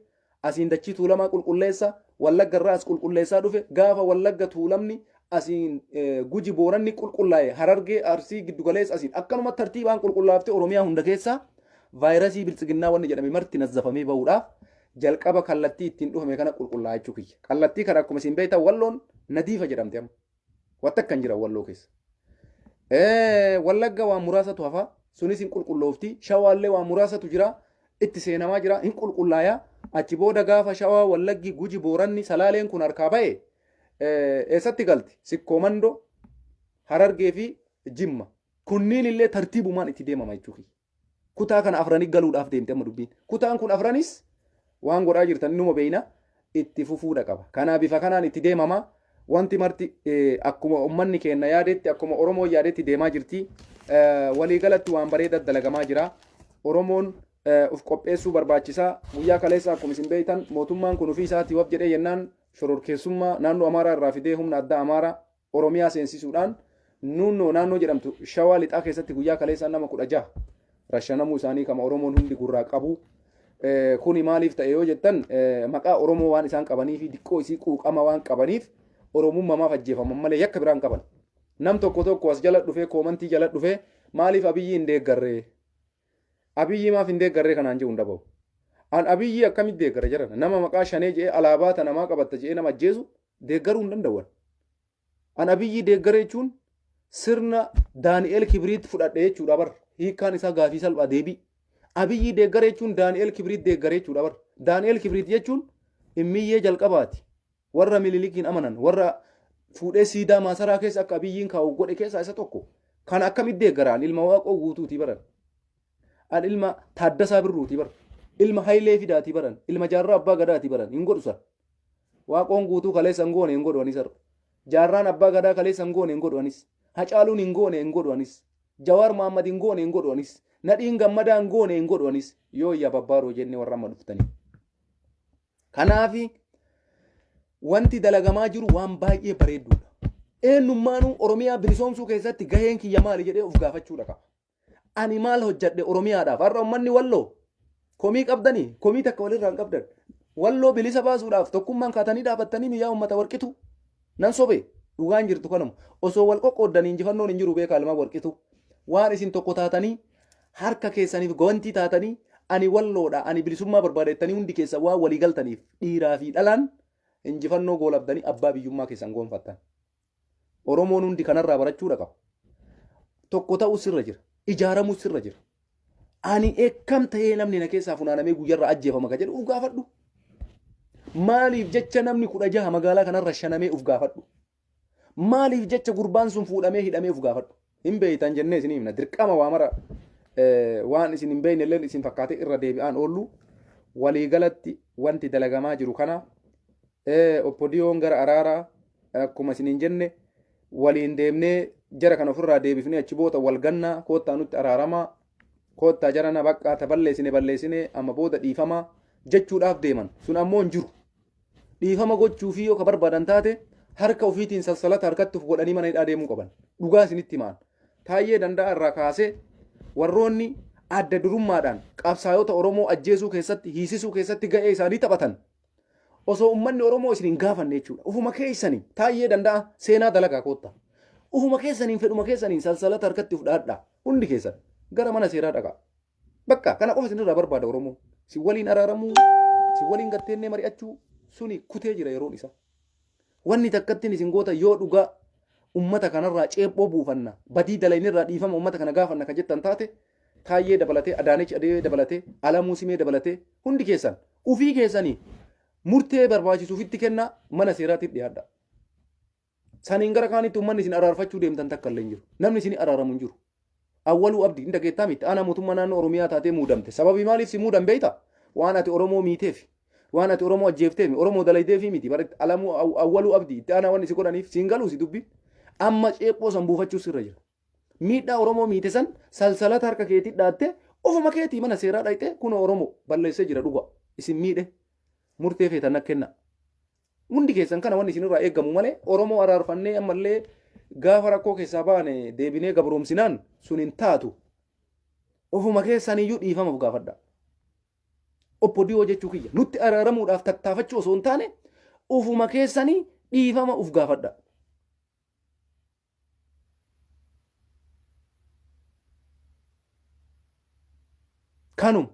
asiin dachii Tuulamaa qulqulleessa, Wallagga irraa as qulqulleessaa dhufe, gaafa Wallagga, Tuulamni, asiin Guji, Booranni qulqullaa'e, Harargee, Arsii, giddugaleessa asiin akkanuma tartiibaan qulqullaaftee Oromiyaa hunda keessaa vaayirasii Biltsiginnaa wanni jedhame marti nazzafamee bahuudhaaf jalqaba kallattii ittiin dhufame kana qulqullaa'aa jechuu kiyya. Kallattii kana akkuma isin beektan Walloon nadiifa jedhamte amma. Wanta akkan jira Walloo keessa. Wallagga waan muraasatu hafa, sunis hin qulqulloofti. Shawaallee waan muraasatu jira, itti seenamaa jira, hin qulqullaayaa. Achi booda gaafa Shawaa, Wallaggi, Guji, Booranni, Salaaleen kun harkaa ba'e, eessatti galti? Sikkoo Mandoo, Harargee fi Jimma. Kunniin illee tartiibumaan itti deemama jechuudha. Kutaa kana afranii galuudhaaf deemte amma dubbiin. Kutaan kun afranis waan godhaa jirtan inuma beeyna, itti fufuudha qaba. Kanaa bifa kanaan itti deemama. Wanti marti akkuma uummanni keenya yaadetti, akkuma Oromoon yaadetti deemaa jirti. Waliigalatti waan bareeda dalagamaa jira. Oromoon uf qopheessuu barbaachisaa. Guyyaa kaleessa akkuma isin beektan mootummaan kun ofii isaatii waf jedhee jennaan shororkeessummaa naannoo Amaaraa irraa fidee humna addaa Amaaraa Oromiyaa seensisuudhaan Nuunnoo naannoo jedhamtu Shawaa Lixaa keessatti guyyaa kaleessaa nama 16 rashanamuu isaanii kama Oromoon hundi gurraa qabu. Kuni maaliif ta'e yoo jettan, maqaa Oromoo waan isaan qabanii fi diqqoo isii quuqama waan qabaniif Oromummaa maaf ajjeefaman malee yakka biraan qaban. Nam tokko tokko as jala dhufee, koomantii jala dhufee, maaliif Abiyyi hin deeggarree? Abiyyi maaf hin deeggarree kanaan jedhu hin dhabamu. An Abiyyi akkamitti deeggara jedhan? Nama maqaa shanee jedhee, alaabaa ta namaa qabatta jedhee nama ajjeesu deeggaruu hin danda'u. An Abiyyi deeggara jechuun sirna Daani'eel Kibriit fudhadhe jechuudha bar. Hiikkaan isaa gaafii salphaa deebii. Abiyyi deeggara jechuun Daani'eel Kibriit deeggara jechuudha bar. Daani'eel Kibriit jechuun immiyyee jalqabaati. Warra Minilikiin amanan, warra fuudhee siidaa maasaraa keessa akka Abiyyiin kaa'u godhe keessaa isa tokko. Kana akkamitti deeggara? An ilma Waaqoo Guutuutii baran. An ilma Taaddasaa Birruutii baran. Ilma Hayilee Fidaatii baran. Ilma Jaarraa Abbaa Gadaatii baran. Hin godhu san. Waaqoon Guutuu kaleessa hin goone, hin godhu anis har'a. Jaarraan Abbaa Gadaa kaleessa hin goone, hin godhu anis. Hacaaluun hin goone, hin godhu anis. Jawaar Mohammad hin goone, hin godhu anis. Nadhiin Gammadaa hin goone, hin godhu anis. Yoo iyya babbaaroo jenne warra amma dhuftanii. Kanaafi wanti dalagamaa jiru waan baay'ee bareedduudha. Eenyummaanuu Oromiyaa bilisoomsuu keessatti gaheen kiyya maali jedhee of gaafachuudha qaba. Ani maal hojjedhe Oromiyaadhaaf? Har'a uummanni Walloo komii qabdanii, komii takka walirraa hin qabdan. Walloo bilisa baasuudhaaf tokkummaan kaatanii dhaabattanii miyyaa uummata Warqitu. Nan sobe, dhugaan jirtu kanuma. Osoo wal qoqqooddanii injifannoon hin jiru, beekaa ilmaan Warqitu. Waan isin tokko taatanii, harka keessaniif gawantii taatanii, ani Walloodha, ani bilisummaa barbaada jettanii hundi keessa waan walii galtaniif dhiiraa fi dhalaan injifannoo goolabdanii abbaa biyyummaa keessan goonfattan. Oromoon hundi kanarraa barachuudha qaba. Tokko ta'uu sirra jira. Ijaaramuu sirra jira. Ani eekkam ta'ee namni na keessaa funaanamee guyyarraa ajjeefama ka jedhu uf gaafadhu. Maaliif jecha namni 16 magaalaa kanarra shanamee uf gaafadhu. Maaliif jecha gurbaan sun fuudhamee hidhamee uf gaafadhu. Hin beeytan jennee isin himna. Dirqama waa mara waan isin hin beekne illee isin fakkaatee irra deebi'aan oollu. Waliigalatti wanti dalagamaa jiru kana. Oppodiyoon gara araaraa akkuma isiniin jenne waliin deemnee jara kana ofirraa deebifnee achi booda wal gannaa, koottaa nutti araaramaa, koottaa jarana baqqaa ta balleessine balleessine amma booda dhiifamaa jechuudhaaf deeman. Sun ammoo hin jiru. Dhiifama gochuufii yoo ka barbaadan taate harka ofiitiin salsalata harkatti of godhanii mana hidhaa deemuu qaban. Dhugaa isinitti himaan. Taayyee Danda'aa irraa kaasee warroonni adda durummaadhaan qabsaayota Oromoo ajjeesuu keessatti, hiisisuu keessatti ga'ee isaanii taphatan osoo ummanni Oromoo isin hin gaafanne jechuudha. Ufuma keessanii Taayyee Danda'a seenaa dalagaa kootta. Ufuma keessaniin fedhuma keessaniin salsalata harkatti of dhaadhaa. Hundi keessan gara mana seeraa dhaqaa. Bakka kana qofa isinirraa barbaada Oromoo. Isin waliin araaramuu, isin waliin gatteennee mari'achuu suni kutee jira yeroon isaa. Wanni takkattiin isin goota yoo dhugaa ummata kanarraa ceephoo buufanna, badii dalaynirraa dhiifama ummata kana gaafanna ka jettan taate, Taayyee dabalatee, Adaanech Abeebee dabalatee, Alamuu Simee dabalatee hundi keessan ufii keessanii murtee barbaachisu ufitti kennaa, mana seeraatiif dhiyaadha. Saniin gara kaanitti ummanni isin araarfachuu deemtan takka illee hin jiru. Namni isin araaramu hin jiru. Awwaluu Abdii hin dhageettaa miti. Aanaa mootummaa naannoo Oromiyaa taatee muudamte. Sababii maaliif si muudan beektaa? Waan ati Oromoo miiteef. Waan ati Oromoo ajjeefteef, Oromoo dalaydeefii miti. Bara Alamuu Awwaluu Abdii itti aanaa wanni si godhaniif siin galuu si dubbiin. Amma ceephoo san buufachuu sirra jira. Miidhaa Oromoo miite san salsalata harka keetii dhaattee ofuma keetii mana seeraa dhayxee kunoo Oromoo balleessee jira, dhuga isin miidhe, murtee feetan na kenna. Hundi keessan kana wanni isinirraa eeggamu malee Oromoo araarfannee ammallee gaafa rakkoo keessaa baane deebinee gabroomsinaan sun hin taatu. Ofuma keessaniyyuu dhiifama of gaafadha. Oppodiyoo jechuu kiyya. Nutti araaramuudhaaf tattaafachuu osoo hin taane ofuma keessanii dhiifama of gaafadha. Kanuma.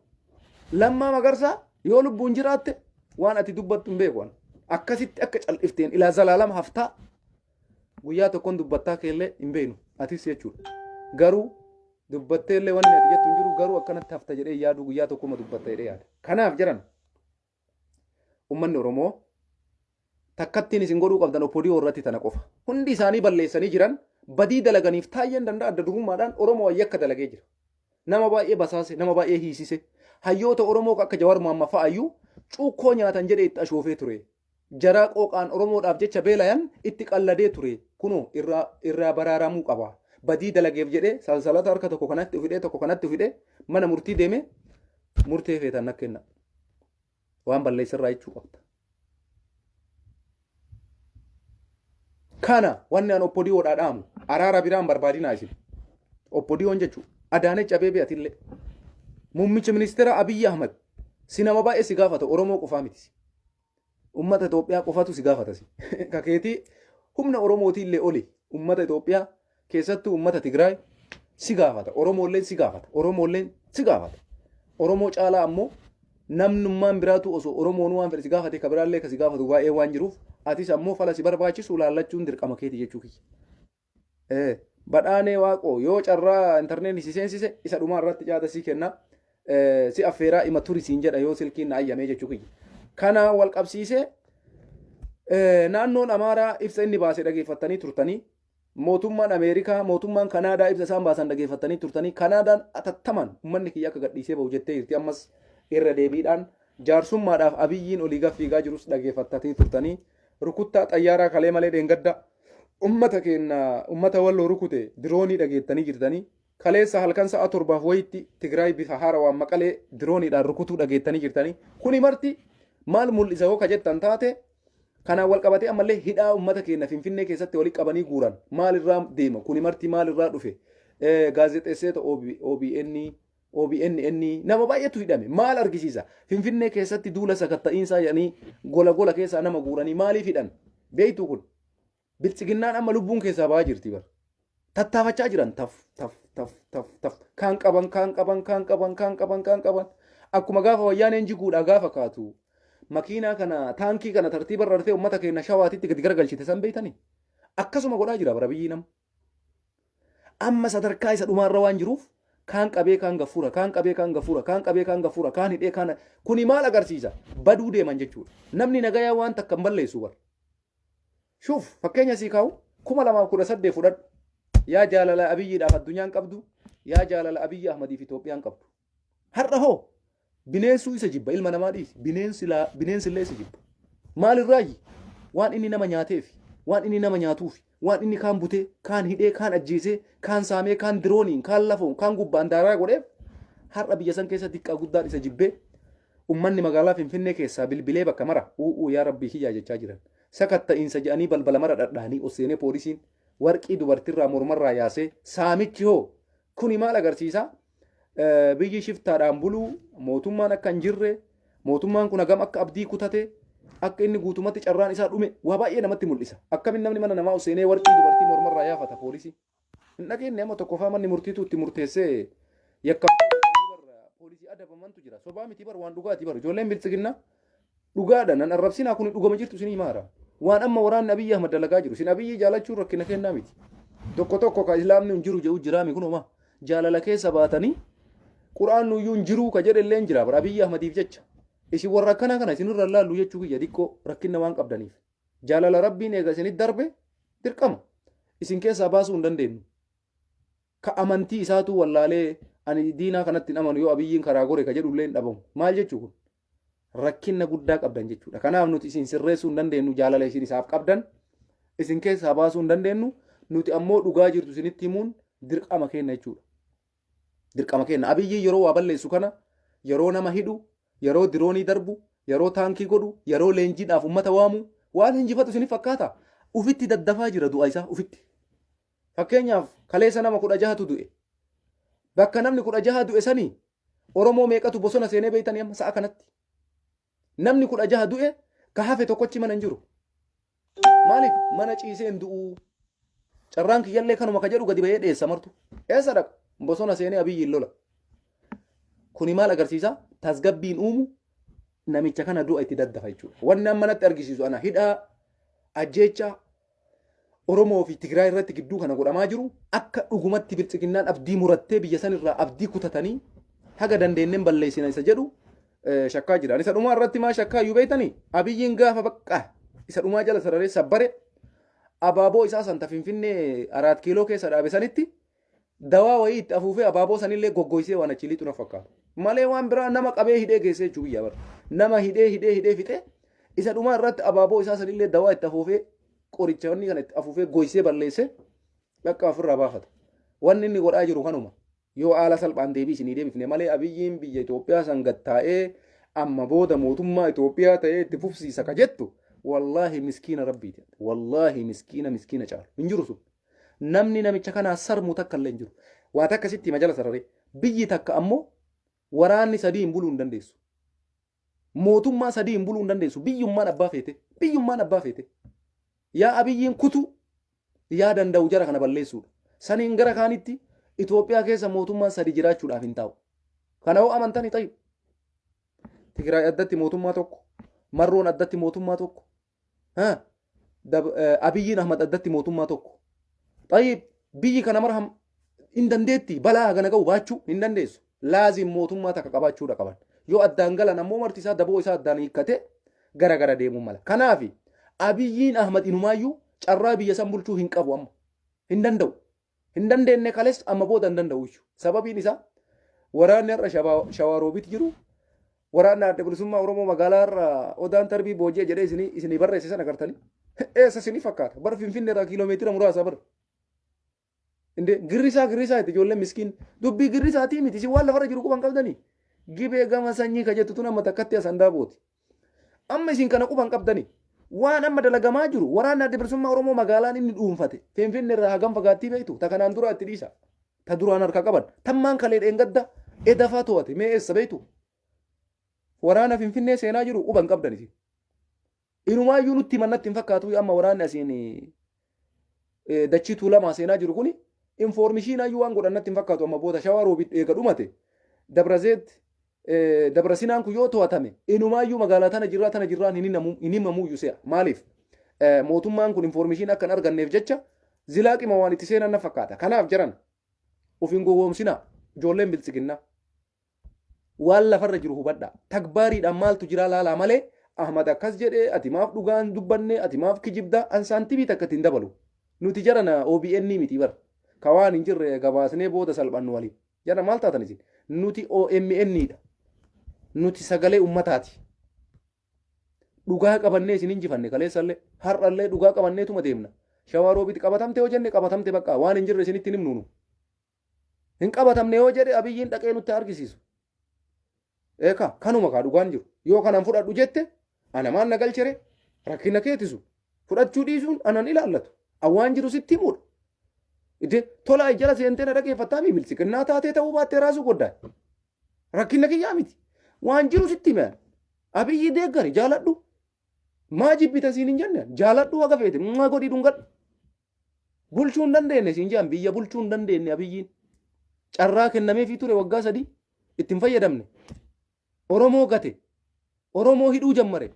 Lammaa Magarsaa yoo lubbuun jiraatte waan ati dubbattu hin beeku. Akkasitti akka cal'ifteen ilaa zalaalama haftaa, guyyaa tokkoon dubbattaa keellee hin beeknu atis jechuudha. Garuu dubbattee illee wanni ati jettu hin jiru, garuu akkanatti hafta jedhee yaadu, guyyaa tokkoma dubbatta jedhee yaada. Kanaaf jedhan ummanni Oromoo takkattiin isin godhuu qabdan Oppodiyoo irratti tana qofa. Hundi isaanii balleessanii jiran, badii dalaganiif Taayyeen Danda'a adda durummaadhaan Oromoo yakka dalagee jira. Nama baay'ee basaase, nama baay'ee hiisise. Hayyoota Oromoo akka Jawaar Mohammad fa'aayyuu cuukkoo nyaatan jedhee itti ashoofee ture. Jaraa qooqaan Oromoodhaaf jecha beelayan itti qalladee ture. Kunoo irraa baraaramuu qaba. Badii dalageef jedhee salsalata harka tokko kanatti ufidhee, tokko kanatti ufidhee mana murtii deemee murtee feetan na kenna. Waan balleessirraa jechuu qabda. Kana wanni an Oppodiyoodhaa dhaamu, araara biraan barbaadinaa isin. Oppodiyoon jechuun Adaanech Abeebee, atillee. Muummicha ministeera Abiyyi Ahmad si nama baay'ee si gaafata, Oromoo qofaa miti. Uummata Itoophiyaa qofatu si gaafata si. Kakeetii humna Oromootiillee oli uummata Itoophiyaa, keessattuu uummata Tigraay si gaafata. Oromoolleen si gaafata. Oromoolleen si gaafata. Oromoo caalaa ammoo namnummaan biraatu osoo Oromoon waan fedhe si gaafate, ka biraallee ka si gaafatu baay'ee waan jiruuf, atis ammoo fala si barbaachisu laallachuun dirqama keeti jechuu kiyya. Badhaanee Waaqoo, yoo carraa intarneetii si seensise isa dhumaa irratti caata si kenna. Si affeeraa ima turi siin jedha yoo silkiin na ayyamee jechuu kiyya. Kana wal qabsiisee naannoon Amaaraa ibsa inni baase dhageeffattanii turtanii, mootummaan Ameerikaa, mootummaan Kanaadaa ibsa isaan baasan dhageeffattanii turtanii, Kanaadaan atattamaan uummanni kiyya akka gadhiisee bahu jettee jirti. Ammas irra deebiidhaan jaarsummaadhaaf Abiyyiin olii gaffiigaa jirus dhageeffattatanii turtanii, rukuttaa xayyaaraa kalee malee dheengadda ummata keenya, ummata Walloo rukute diroonii dhageettanii jirtanii, kaleessa halkan sa'a 7f wayitti Tigraay bifa haarawaan Maqalee dirooniidhaan rukutuu dhageettanii jirtanii. Kuni marti maal mul'isa yoo ka jettan taate, kanaan wal qabatee ammallee hidhaa ummata keenya Finfinnee keessatti walitti qabanii guuran maalirraa deema? Kuni marti maalirraa dhufe? Gaazexeesseeta OBN, OBNN, nama baay'eetu hidhame. Maal argisiisa? Finfinnee keessatti duula sakatta'iinsaa jedhanii gola gola keessaa nama guuranii maaliif hidhan? Beektuu, kun Biltsiginnaan amma lubbuun keessaa ba'aa jirti bara. Tattaafachaa jiran, taf taf taf taf taf, kaan qaban, kaan qaban, kaan qaban, kaan qaban, kaan qaban. Akkuma gaafa Wayyaaneen jiguudha gaafa kaatu makiinaa kana, taankii kana tartiiba irra rartee uummata keenya Shawaatitti gadi garagalchite san beektanii? Akkasuma godhaa jira bara biyyi nama. Amma sadarkaa isa dhumaarra waan jiruuf kaan qabee kaan gafuura, kaan qabee kaan gafuura, kaan qabee kaan gafuura, kaan hidhee kaan. Kuni maal agarsiisa? Baduu deeman jechuudha. Namni nagayaa waan takka hin balleessu bara. Shuuf, fakkeenya sii kaa'u, 2018 fudhadhu. Yaa jaalala Abiyyiidhaaf addunyaan qabdu, yaa jaalala Abiyyi Ahmadiif Itoophiyaan qabdu. Har'a hoo bineensuu isa jibba, ilma namaa dhiisi. Bineensi illee isa jibba. Maalirraayi? Waan inni nama nyaateef, waan inni nama nyaatuuf, waan inni kaan butee, kaan hidhee, kaan ajjeesee, kaan saamee, kaan dirooniin, kaan lafoon, kaan gubbaan daaraa godheef har'a biyya san keessa diqqaa guddaan isa jibbee ummanni magaalaa Finfinnee keessaa bilbilee bakka mara u'uu yaa rabbii kiyyaa jechaa jiran. Sakatta'iinsa jedhanii balbala mara dhadhaanii ol seenee poolisiin warqii dubartirraa mormarraa yaasee saamichi hoo kuni maal agarsiisa? Biyyi shiftaadhaan buluu, mootummaan akka hin jirre, mootummaan kun hagam akka abdii kutate, akka inni guutumatti carraan isaa dhume waa baay'ee namatti mul'isa. Akkamiin namni mana namaa ol seenee warqii dubartii mormarraa yaafata poolisii? Hin dhageenye amma tokkoffaa manni murtiitu itti murteessee yakkamtoota poolisii adabamantu jira. Sobaa miti bar, waan dhugaati bar. Ijoolleen biltsiginnaa dhugaadha nan arrabsinaa, kun dhugama jirtu isin himaara. Waan amma waraanni Abiyyi Ahmad dalagaa jiru. Isin Abiyyi jaalachuun rakkina kennaa miti. Tokko tokko ka islaamni hin jiru jedhu jiraami kunuma jaalala keessa baatanii quraan nuyyuu hin jiruu ka jedhe illee hin jira bara Abiyyi Ahmadiif jecha. Isin warra akkanaa kana isinirra laallu jechuu kiyya xiqqoo rakkina waan qabdaniif. Jaalala rabbiin eega isinit darbe dirqama. Isin keessaa baasuu hin dandeenyu. Ka amantii isaatuu wallaalee ani diinaa kanatti hin amanu yoo Abiyyiin karaa gore ka jedhu illee hin dhabamu. Maal jechuu kun? Rakkinna guddaa qabdan jechuudha. Kanaaf nuti isin sirreessuu hin dandeenyu, jaalala isin isaaf qabdan isin keessaa baasuu hin dandeenyu, nuti ammoo dhugaa jirtu isinitti himuun dirqama keenya jechuudha. Dirqama keenya. Abiyyiin yeroo waa balleessu kana, yeroo nama hidhu, yeroo diroonii darbu, yeroo taankii godhu, yeroo leenjiidhaaf uummata waamu waan hinjifatu isinif fakkaata. Ufitti daddafaa jira du'a isaa ufitti. Fakkeenyaaf kaleessa nama 16tu du'e. Bakka namni 16 du'e sanii Oromoo meeqatu bosona seenee beeytanii amma sa'a kanatti? Namni 16 du'e ka hafe tokkochi mana hin jiru. Maaliif mana ciisee hin du'uu? Carraan kiyyallee kanuma ka jedhu gadi bahee dheessa martu. Eessa dhaqa? Bosona seenee Abiyyiin lola. Kuni maal agarsiisa? Tasgabbiin uumu namicha kana du'a itti daddafa jechuudha. Wanni amma natti argisiisu ana hidhaa, ajjeechaa, Oromoo fi Tigraay irratti gidduu kana godhamaa jiru akka dhugumatti biltsiginnaan abdii murattee biyya san irraa abdii kutatanii haga dandeenneen balleessina isa jedhu shakkaa jira. Isa dhumaa irratti maa shakkaa iyyuu beektanii? Abiyyiin gaafa bakka isa dhumaa jala sararee sabbare abaaboo isaa santa Finfinnee Araat Kiiloo keessa dhaabe sanitti dawaa wayii itti afuufee abaaboo sanillee goggoysee waan achi lixu na fakkaata. Malee waan biraa nama qabee hidhee geessee jechuu biyyaa bara. Nama hidhee hidhee hidhee fixee isa dhumaa irratti abaaboo isaa sanillee dawaa itti afuufee qoricha wanni kana itti afuufee goysee balleessee bakka ofirraa baafata. Wanni inni godhaa jiru kanuma. Yoo haala salphaan deebii isinii deebifne malee Abiyyiin biyya Itoophiyaa san gattaa'ee amma booda mootummaa Itoophiyaa ta'ee itti fufsiisa ka jettu wallaahi miskiina rabbiiti. Wallaahi miskiina miskiina caalu. Hin jiru sun. Namni namicha kanaa sarmu takka illee hin jiru. Waa takka sitti hima jala sararee. Biyyi takka ammoo waraanni sadii hin buluu hin dandeessu. Mootummaa sadii hin buluu hin dandeessu. Biyyummaan abbaa feete. Biyyummaan abbaa feete. Yaa Abiyyiin kutuu yaa danda'u jara kana balleessuudha. Saniin gara kaanitti Itoophiyaa keessa mootummaan sadi jiraachuudhaaf hin taa'u. Kana hoo amantanii ta'i. Tigraay addatti mootummaa tokko, Marroon addatti mootummaa tokko, Abiyyiin Ahmad addatti mootummaa tokko. Xayyib biyyi kana mara hin dandeetti balaa hagana ga'u baachuu hin dandeessu. Laazim mootummaa takka qabaachuudha qaban. Yoo addaan galan ammoo marti isaa daboo isaa addaan hiikkatee gara gara deemuu mala. Kanaaf Abiyyiin Ahmad inumaayyuu carraa biyya san bulchuu hin qabu amma. Hin danda'u. Hin dandeenne kales amma booda hin danda'u iyyuu. Sababiin isaa waraanni har'a Shawaaroobiit jiru waraanni Adda Bilisummaa Oromoo magaalaa har'a Odaan Tarbii booji'e jedhee isinii barreesse sana agartanii. Eessa isinii fakkaata? Bara Finfinnee irraa kiiloomeetira muraasa bara. Inde girrisaa girrisaa itti ijoolleen miskiin dubbii girrisaatii miti isin waan lafarra jiru quban qabdanii. Gibee gama sanyii ka jettu tun amma takkatti as handaa booti. Amma isin kana quban qabdanii. Waan amma dalagamaa jiru waraanni Adda Bilisummaa Oromoo magaalaan inni dhuunfate Finfinnee irraa hagam fagaattii beektu ta kanaan dura itti dhiisa. Ta duraan harka qaban tammaan kalee dheengadda edafaa to'ate mee eessa beektu. Waraana Finfinnee seenaa jiru quban qabdan isin. Inumaayyuu nutti himan natti hin fakkaatu amma waraanni asiin dachii Tuulamaa seenaa jiru kuni infoormishiinaayyuu waan godhan natti hin fakkaatu. Amma booda Shawaa Roobit eega dhumate Dabrazeet Dabra Sinaan kun yoo to'atame inumaayyuu magaalaa tana jirraa tana jirraan hin himamuyyuu se'a. Maaliif mootummaan kun infoormishiin akka hin arganneef jecha zilaaqima waan itti seenan na fakkaata. Kanaaf jiran of hin gowwoomsinaa ijoolleen biltsiginnaa. Waan lafarra jiru hubadhaa. Tagbaariidhaan maaltu jira laalaa malee Ahmad akkas jedhee ati maaf dhugaan dubbanne, ati maaf kijibda, an saantimii takka ittiin dabalu. Nuti jarana OBN miti bar. Ka waan hin jirre gabaasnee booda salphannu waliin. Jara maal taatan isin? Nuti OMN dha. Nuti sagalee ummataati. Dhugaa qabannee isin injifanne kaleessallee, har'allee dhugaa qabanneetuma deemna. Shawaa Roobitti qabatamte yoo jenne qabatamte, bakka waan hin jirre isinitti hin himnu. Hin qabatamne yoo jedhe Abiyyiin dhaqee nutti argisiisu. Eeka kanuma kaa dhugaan jiru. Yoo kanan fudhadhu jette ana maal na galchere, rakkina keetisu fudhachuu dhiisuun anan ilaallatu. Awwaan jiru sitti himuudha. Ide tolaa jala seentee na dhageeffattaa mi biltsiqinnaa taatee ta'uu baattee raasuu goddaa. Rakkina kiyyaa miti. Waan jiru sitti hime. Abiyyi deeggari, jaaladhu. Maa jibbita siin hin jenne, jaaladhu, haga feete maa godhii dhungadhu. Bulchuu hin dandeenye siin jedhan, biyya bulchuu hin dandeenye Abiyyiin. Carraa kennameefii ture waggaa 3 itti hin fayyadamne. Oromoo gate. Oromoo hidhuu jammare.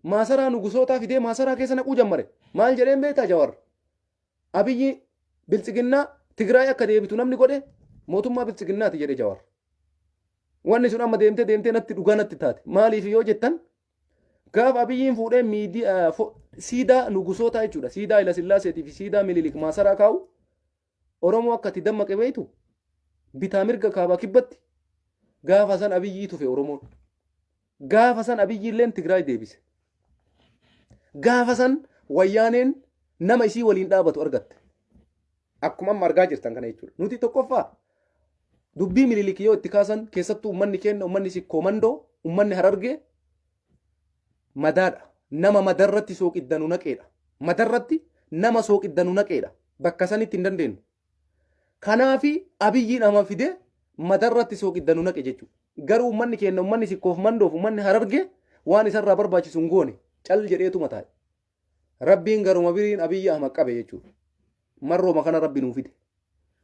Maasaraa nugusootaa fidee maasaraa keessa naquu jammare. Maal jedheen beektaa Jawar? Abiyyi biltsiginnaa Tigraay akka deebitu namni godhe mootummaa biltsiginnaati jedhe Jawar. Wanni sun amma deemtee deemtee natti dhugaa natti taate. Maaliif yoo jettan, gaafa Abiyyiin fuudhee miidiyaa siidaa nugusootaa jechuudha. Siidaa Hayila Sillaaseetii fi siidaa Minilik maasaraa kaa'u, Oromoo akka itti dammaqe beektu, bitaa mirga kaabaa kibbatti gaafa san Abiyyii tufe Oromoon. Gaafa san Abiyyi illeen Tigraay deebise. Gaafa san wayyaaneen nama isii waliin dhaabatu argatte. Akkuma amma argaa jirtan kana jechuudha. Nuti tokkoffaa dubbii Minilik yoo itti kaasan, keessattuu uummanni keenya, uummanni Sikkoo Mandoo, uummanni Harargee madaadha. Nama madarratti sooqiddanu naqeedha. Madarratti nama sooqiddanu naqeedha. Bakka sanitti hin dandeenyu. Kanaafi Abiyyiin ama fidee madarratti sooqiddanu naqe jechuudha. Garuu uummanni keenya, uummanni Sikkoof Mandoof uummanni Harargee waan isarraa barbaachisu hin goone, cal jedheetuma taa'e. Rabbiin garuma biriin Abiyyi Ahmad qabe jechuudha. Marrooma kana Rabbi nuu fide.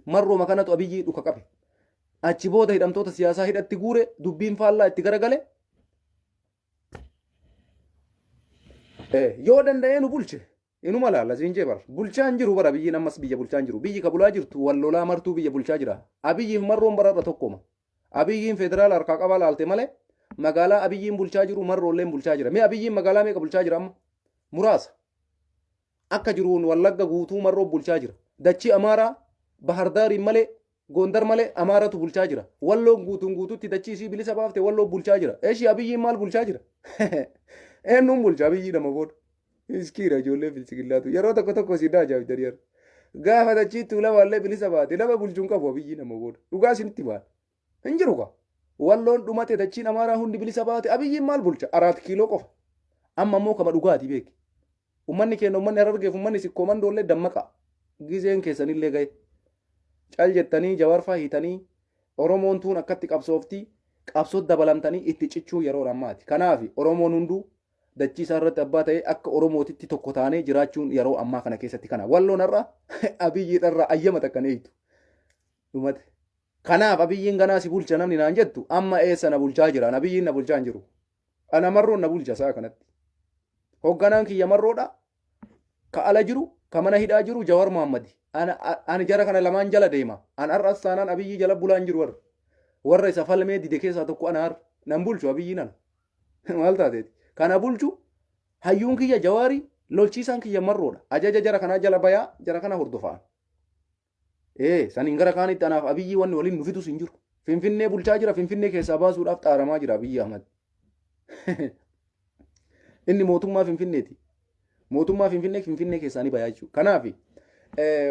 Marrooma kanatu Abiyyii dhuka qabe. Achi booda hidhamtoota siyaasaa hidhatti guure, dubbiin faallaa itti garagale. Yoo danda'ee nu bulche inuma laalla siin jee bar. Bulchaa hin jiru bara Abiyyiin, ammas biyya bulchaa hin jiru. Biyyi ka bulaa jirtu wal lolaa martuu biyya bulchaa jira. Abiyyiif Marroon bararra tokkoma. Abiyyiin federaala harkaa qabaa laalte malee magaalaa Abiyyiin bulchaa jiru Marroolleen bulchaa jira. Mee Abiyyiin magaalaa meeqa bulchaa jira amma? Muraasa. Akka jiruun Wallagga guutuu Marroo bulchaa jira. Dachii Amaaraa Bahardaariin malee, Gondar malee Amaaratu bulchaa jira. Walloon guutuun guutuutti dachii isii bilisa baafte Walloo bulchaa jira. Eshi Abiyyiin maal bulchaa jira? Eenyuun bulcha Abiyyii nama booda? Iskiira ijoollee bilchigillaatu yeroo tokko tokko si ajaa'ibdanii yeroo. Gaafa dachiitti ulamaallee bilisa baate nama bulchuun qabu Abiyyii nama booda. Dhugaa isinitti baata. Hin jiru kaa. Walloon dhumate, dachiin Amaaraa hundi bilisa baate, Abiyyiin maal bulcha? Araat kiiloo qofa. Amma immoo kama dhugaati beeki. Uummanni keenya, uummanni Harargeef uummanni Sikkoo Mandoollee dammaqa. Gizeen keessanillee gahe. Cal jettanii Jawaarfaa hiitanii Oromoon tuun akkatti qabsoofti, qabsoo dabalamtanii itti cichuu yeroo ammaati. Kanaaf Oromoon hunduu dachii isaa irratti abbaa ta'ee akka Oromootitti tokko taanee jiraachuun yeroo ammaa kana keessatti kana. Walloon har'a Abiyyi irraa ayyama takka hin eeytu. Dhumate. Kanaaf Abiyyiin ganaa si bulcha namni naan jettu, amma eessa na bulchaa jira? Abiyyiin na bulchaa hin jiru. Ana Marroon na bulcha sa'a kanatti. Hoogganaan kiyya Marroodha. Ka ala jiru, ka mana hidhaa jiru Jawar Muhammadi. Ani jara kana lamaan jala deema. An har'as taanaan Abiyyii jala bulaa hin jiru warra. Warra isa falmee dide keessaa tokko ana har'a. Nan bulchu Abiyyiin ana. Maal taateeti? Kana bulchu hayyuun kiyya Jawaarii, lolchiisaan kiyya Marroodha. Ajaja jara kanaa jala bayaa, jara kana hordofaan. Ee, saniin gara kaanitti anaaf Abiyyii wanni waliin nu fidus hin jiru. Finfinnee bulchaa jira, Finfinnee keessaa baasuudhaaf xaaramaa jira Abiyyi Ahmad. Inni mootummaa Finfinneeti. Mootummaa Finfinnee Finfinnee keessaa ni bayaa jechuudha. Kanaaf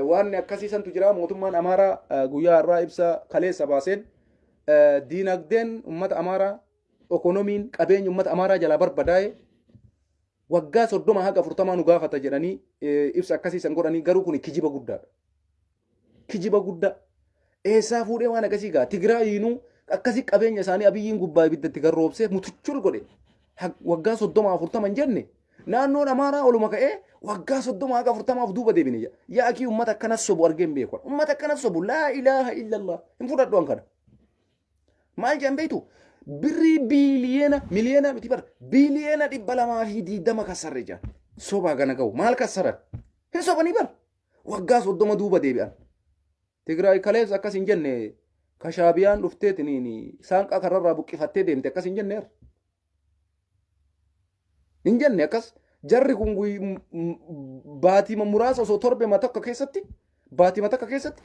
waan akkasii santu jira. Mootummaan Amaaraa guyyaa har'aa ibsa kaleessa baaseen diinagdeen uummata Amaaraa, okonomiin qabeenya uummata Amaaraa jalaa barbadaa'e waggaa 30 haga 40 nu gaafata jedhanii ibsa akkasii san godhanii, garuu kun kijiba guddaadha. Kijiba guddaa. Eessaa fuudhee waan akkasii gaa? Tigraayiinuu akkasii qabeenya isaanii Abiyyiin gubbaa ibiddatti garroobsee mutuchul godhe. Waggaa 30 40 hin jenne, naannoon Amaaraa oluma ka'ee waggaa 30 haga 40f duuba deebine jedha. Yaa akii, uummata akkanas sobu argee hin beeku. Uummata akkanas sobu, laa ilaaha illallah, hin fudhadhu an kana. Maal jedhan beektu? Birrii biiliyeena, miliyeena miti bara, biiliyeena 220 kassarre jedhan. Sobaa gana ga'u maal kassaran? Hin sobanii bara. Waggaa 30 duuba deebi'an. Tigraay kaleessa akkas hin jenne, ka Shaabiyaan dhufteetiin saanqaa kararraa buqqifattee deemte akkas hin jenneera. Hin jenne akkas. Jarri kun baatii muraasa osoo torbee takka keessatti, baatii takka keessatti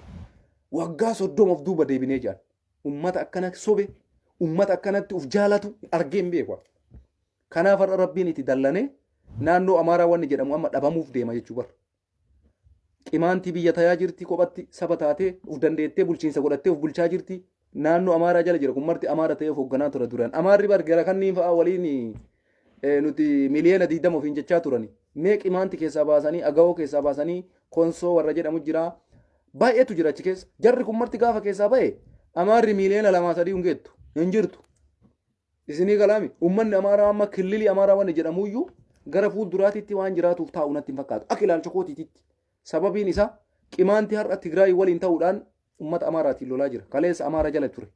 waggaa 30 of duuba deebinee jiran. Ummata akkana sobe, ummata akkanatti uf jaalatu argee hin beeku. Kanaaf har'a Rabbiin itti dallanee naannoo Amaaraa wanni jedhamu amma dhabamuuf deema jechuu bara. Qimaantii biyya tayaa jirti, kophatti saba taatee uf dandeettee bulchiinsa godhattee uf bulchaa jirti. Naannoo Amaaraa jala jira kun marti Amaara ta'ee of hoogganaa ture duraan. Amaarri bar gara kanniin fa'aa waliin nuti miliyoona 20 ofiin jechaa turani. Mee Qimaanti keessaa baasanii, Agawoo keessaa baasanii, Konsoo warra jedhamu jira. Baay'eetu jira achi keessa. Jarri kun marti gaafa keessaa ba'e Amaarri miliyoona 2, 3 hin geettu. Hin jirtu. Isinii galaami. Uummanni Amaaraa amma killilii Amaaraa wanni jedhamuyyuu gara fuulduraatitti waan jiraatuuf taa'u natti hin fakkaatu. Akka ilaalcha kootiititti. Sababiin isaa Qimaanti har'a Tigraay waliin ta'uudhaan uummata Amaaraatiin lolaa jira. Kaleessa Amaara jala ture.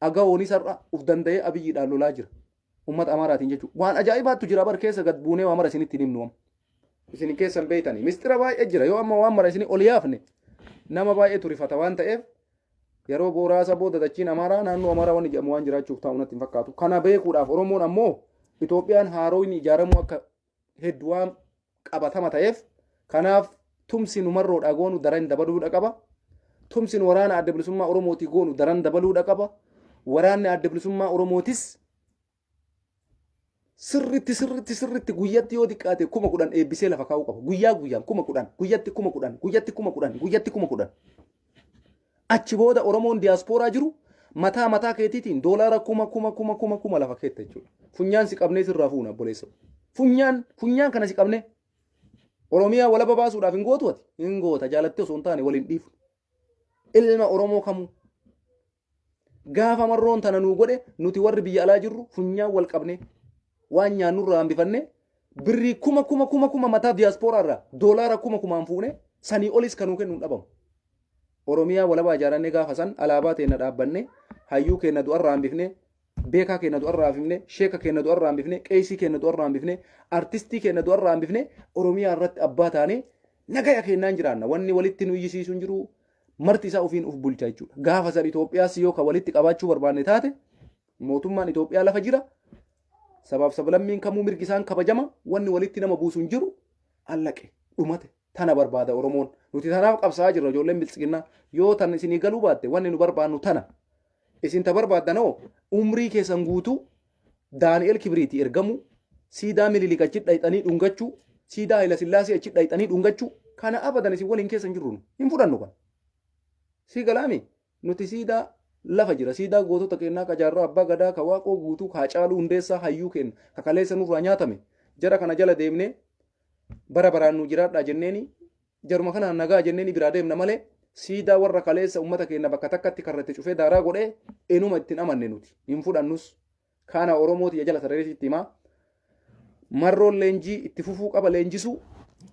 Agawoonis har'a uf danda'ee Abiyyiidhaan lolaa jira. Uummata Amaaraatiin jechuudha. Waan ajaa'ibaattu jira bar, keessa gad buunee waa mara isinitti hin himnu amma. Isin keessan beeytanii. Mistira baay'ee jira. Yoo amma waan mara isinii ol yaafne nama baay'eetu rifata waan ta'eef, yeroo booraasa booda dachiin Amaaraa, naannoo Amaaraa wanni jedhamu waan jiraachuuf taa'u natti hin fakkaatu. Kana beekuudhaaf Oromoon ammoo Itoophiyaan haarooyni ijaaramuu akka hedduu waan qabatama ta'eef, kanaaf tumsi nu Marroodhaa goonu daran dabaluudha qaba. Tumsi nu waraana Adda Bilisummaa Oromootii goonu daran dabaluudha qaba. Waraanni Adda Bilisummaa Oromootis sirritti sirritti sirritti guyyatti yoo xiqqaate 10,000 eebbisee lafa kaa'uu qaba. Guyyaa guyyaan 10,000, guyyatti 10,000, guyyatti 10,000, guyyatti 10,000. Achi booda Oromoon diyaaspooraa jiru mataa mataa keetiitiin doolaara kuma kuma kuma kuma kuma lafa keetta jechuudha. Funyaan si qabnee sirraa fuuna, obboleessa. Funyaan funyaan kana si qabnee Oromiyaa walaba baasuudhaaf hin gootu ati. Hin goota, jaalattee osoo hin taane waliin dhiifnu. Ilma Oromoo kamuu gaafa Marroon tana nuu godhe, nuti warri biyya alaa jirru funyaan wal qabnee waan nyaannurraa hambifannee birrii kuma kuma kuma kuma mataa diyaaspooraa irraa doolaara kuma kumaan fuune, sanii olis kanuu kennu hin dhabamu. Oromiyaa walabaa ijaarannee gaafa san alaabaa teenna dhaabbannee, hayyuu keenna du'arraa hambifnee, beekaa keenna du'arraa hambifnee, sheeka keenna du'arraa hambifnee, qeesii keenna du'arraa hambifnee, artistii keenna du'arraa hambifnee, Oromiyaa irratti abbaa taanee nagaya keennaan jiraanna. Wanni walitti nu iyyisiisu hin jiru. Marti isaa ofiin uf bulcha jechuudha. Gaafa san Itoophiyaas yoo ka walitti qabaachuu barbaanne taate, mootummaan Itoophiyaa lafa jira. Sabaaf sablammiin kamuu mirgi isaan kabajama. Wanni walitti nama buusu hin jiru. Allaqe dhumate. Tana barbaada Oromoon. Nuti tanaaf qabsaa'aa jirra, ijoolleen biltsiginnaa. Yoo tan isinii galuu baatte, wanni nu barbaannu tana. Isin ta barbaaddanoo umrii keessan guutuu Daani'el Kibriiti ergamuu, siidaa Minilik achi dhayxanii dhungachuu, siidaa Hayila Sillaasee achi dhayxanii dhungachuu, kana abadan isin waliin keessa hin jirru. Hin fudhannu kana. Si galaami, nuti siidaa lafa jira. Siidaa gootota keenyaa ka Jaarraa Abbaa Gadaa, ka Waaqoo Guutuu, ka Hacaaluu Hundeessaa, hayyuu keenya ka kaleessa nurraa nyaatame. Jara kana jala deemnee bara baraan nu jiraadhaa jenneeni, jaruma kanaan nagaa jenneeni biraa deemna malee, siidaa warra kaleessa uummata keenya bakka takkatti karratti cufee daaraa godhee enuma ittiin amanne nuti hin fudhannus. Kana Oromooti jala sarareesitti himaa. Marroon leenjii itti fufuu qaba leenjisuu.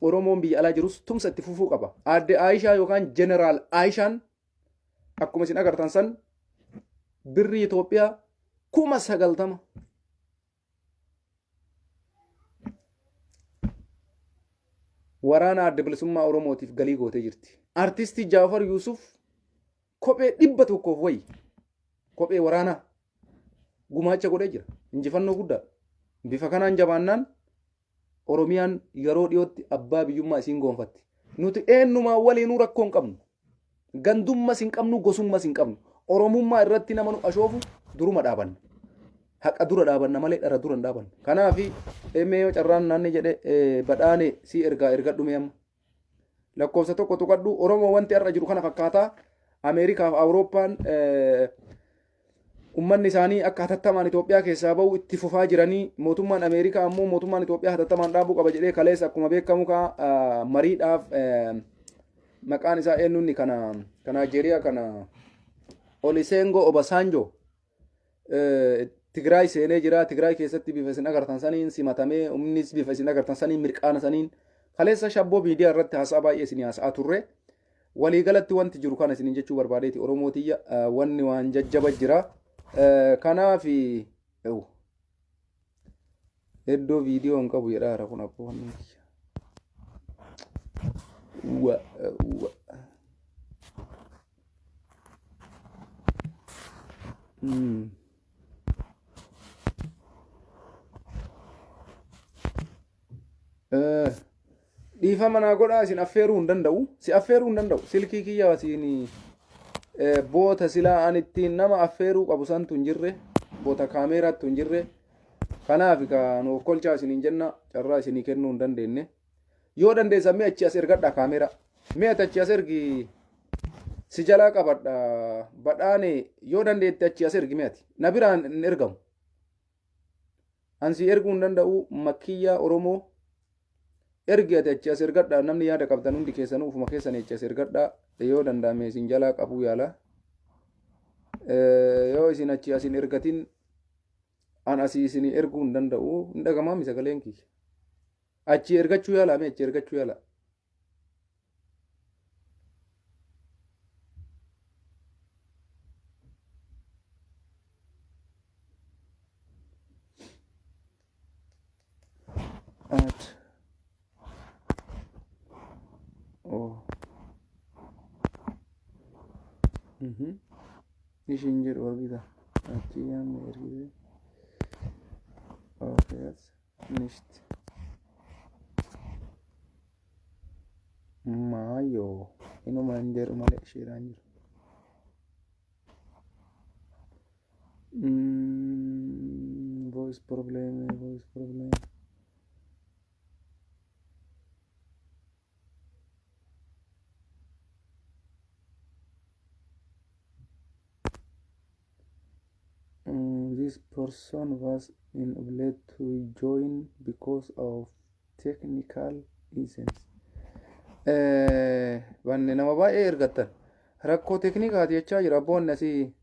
Oromoon biyya alaa jirus tumsa itti fufuu qaba. Aadde Aayishaa yookaan Jeneraal Aayishaan akkuma isin agartan san birrii Itoophiyaa 90,000 waraana Adda Bilisummaa Oromootiif galii gootee jirti. Artistii Jaafar Yuusuf kophee 100f wayi kophee waraanaa gumaacha godhee jira. Injifannoo guddaa. Bifa kanaan jabaannaan Oromiyaan yeroo dhiyootti abbaa biyyummaa isiin goonfatti. Nuti eenyumaa waliinuu rakkoo hin qabnu. Gandummas hin qabnu, gosummas hin qabnu. Oromummaa irratti nama nu ashoofu duruma dhaabanna. Haqa dura dhaabanna malee dhara dura hin dhaabannu. Kanaaf mee yoo carraan naanni jedhe badhaane si ergaa ergadhu mee amma. Lakkoofsa tokko tuqadhu. Oromoo, wanti har'a jiru kana fakkaataa. Ameerikaaf Awurooppaan ummanni isaanii akka hatattamaan Itoophiyaa keessaa bahu itti fufaa jiranii, mootummaan Ameerikaa ammoo mootummaan Itoophiyaa hatattamaan dhaabuu qaba jedhee kaleessa akkuma beekamu ka mariidhaaf maqaan isaa eenyunni kana ka Naajeeriyaa kana Olusegun Obasanjo Tigraay seenee jira. Tigraay keessatti bifa isin agartan saniin simatamee, humnis bifa isin agartan saniin mirqaana saniin kaleessa shabboo miidiyaa irratti haasaa baay'ee isin haasa'aa turre. Waliigalatti wanti jiru kana isinin jechuu barbaadeeti, Oromoo tiyya, wanni waan jajjaba jira. Kanaaf iddoo viidiyoo hin qabu jedhaa kun abboo wanni kiyya. Wa wa. Dhiifama naa godhaa, isin affeeruu hin danda'u. Si affeeruu hin danda'u. Silkii kiyya asiin boota silaa an ittiin nama affeeruu qabu santu hin jirre. Boota kaameeraattu hin jirre. Kanaaf ka nu of kolchaa isiniin jenna carraa isinii kennuu hin dandeenye. Yoo dandeessan mee achi as ergadha kaameeraa. Mee ati achi as ergi si jalaa qabadha badhaane yoo dandeette achi as ergi mee ati. Na biraan hin ergamu. An si erguu hin danda'u makkiyyaa Oromoo ergi ati achi as ergadha namni yaada qabdan hundi keessanuu ufuma keessanii achi as ergadha yoo danda'ame isin jalaa qabuu yaala. Yoo isin achi as hin ergatin an asii isinii erguu hin danda'u hin dhagamaami sagaleen kiyya. Achi ergachuu yaala mee achi ergachuu yaala. At oh. Mhm. Ishiin jedhu argita. Achi yaamne ergite. Okay, that's nicht. Maayo inuma hin jedhu malee isheedhaan jiru. Voice problem, voice problem. This person was unable to join because of technical reasons. Banne nama baay'ee ergattan. Rakkoo teknikaati jechaa jira abboonni asii.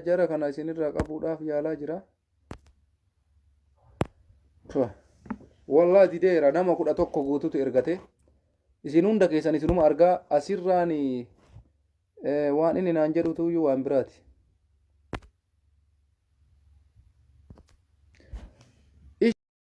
Jara kana isinirraa qabuudhaaf yaalaa jira. Wallaa dideera nama 11 guututu ergate. Isin hunda keessan isinuma argaa asirraan waan inni naan jedhutu iyyuu waan biraati.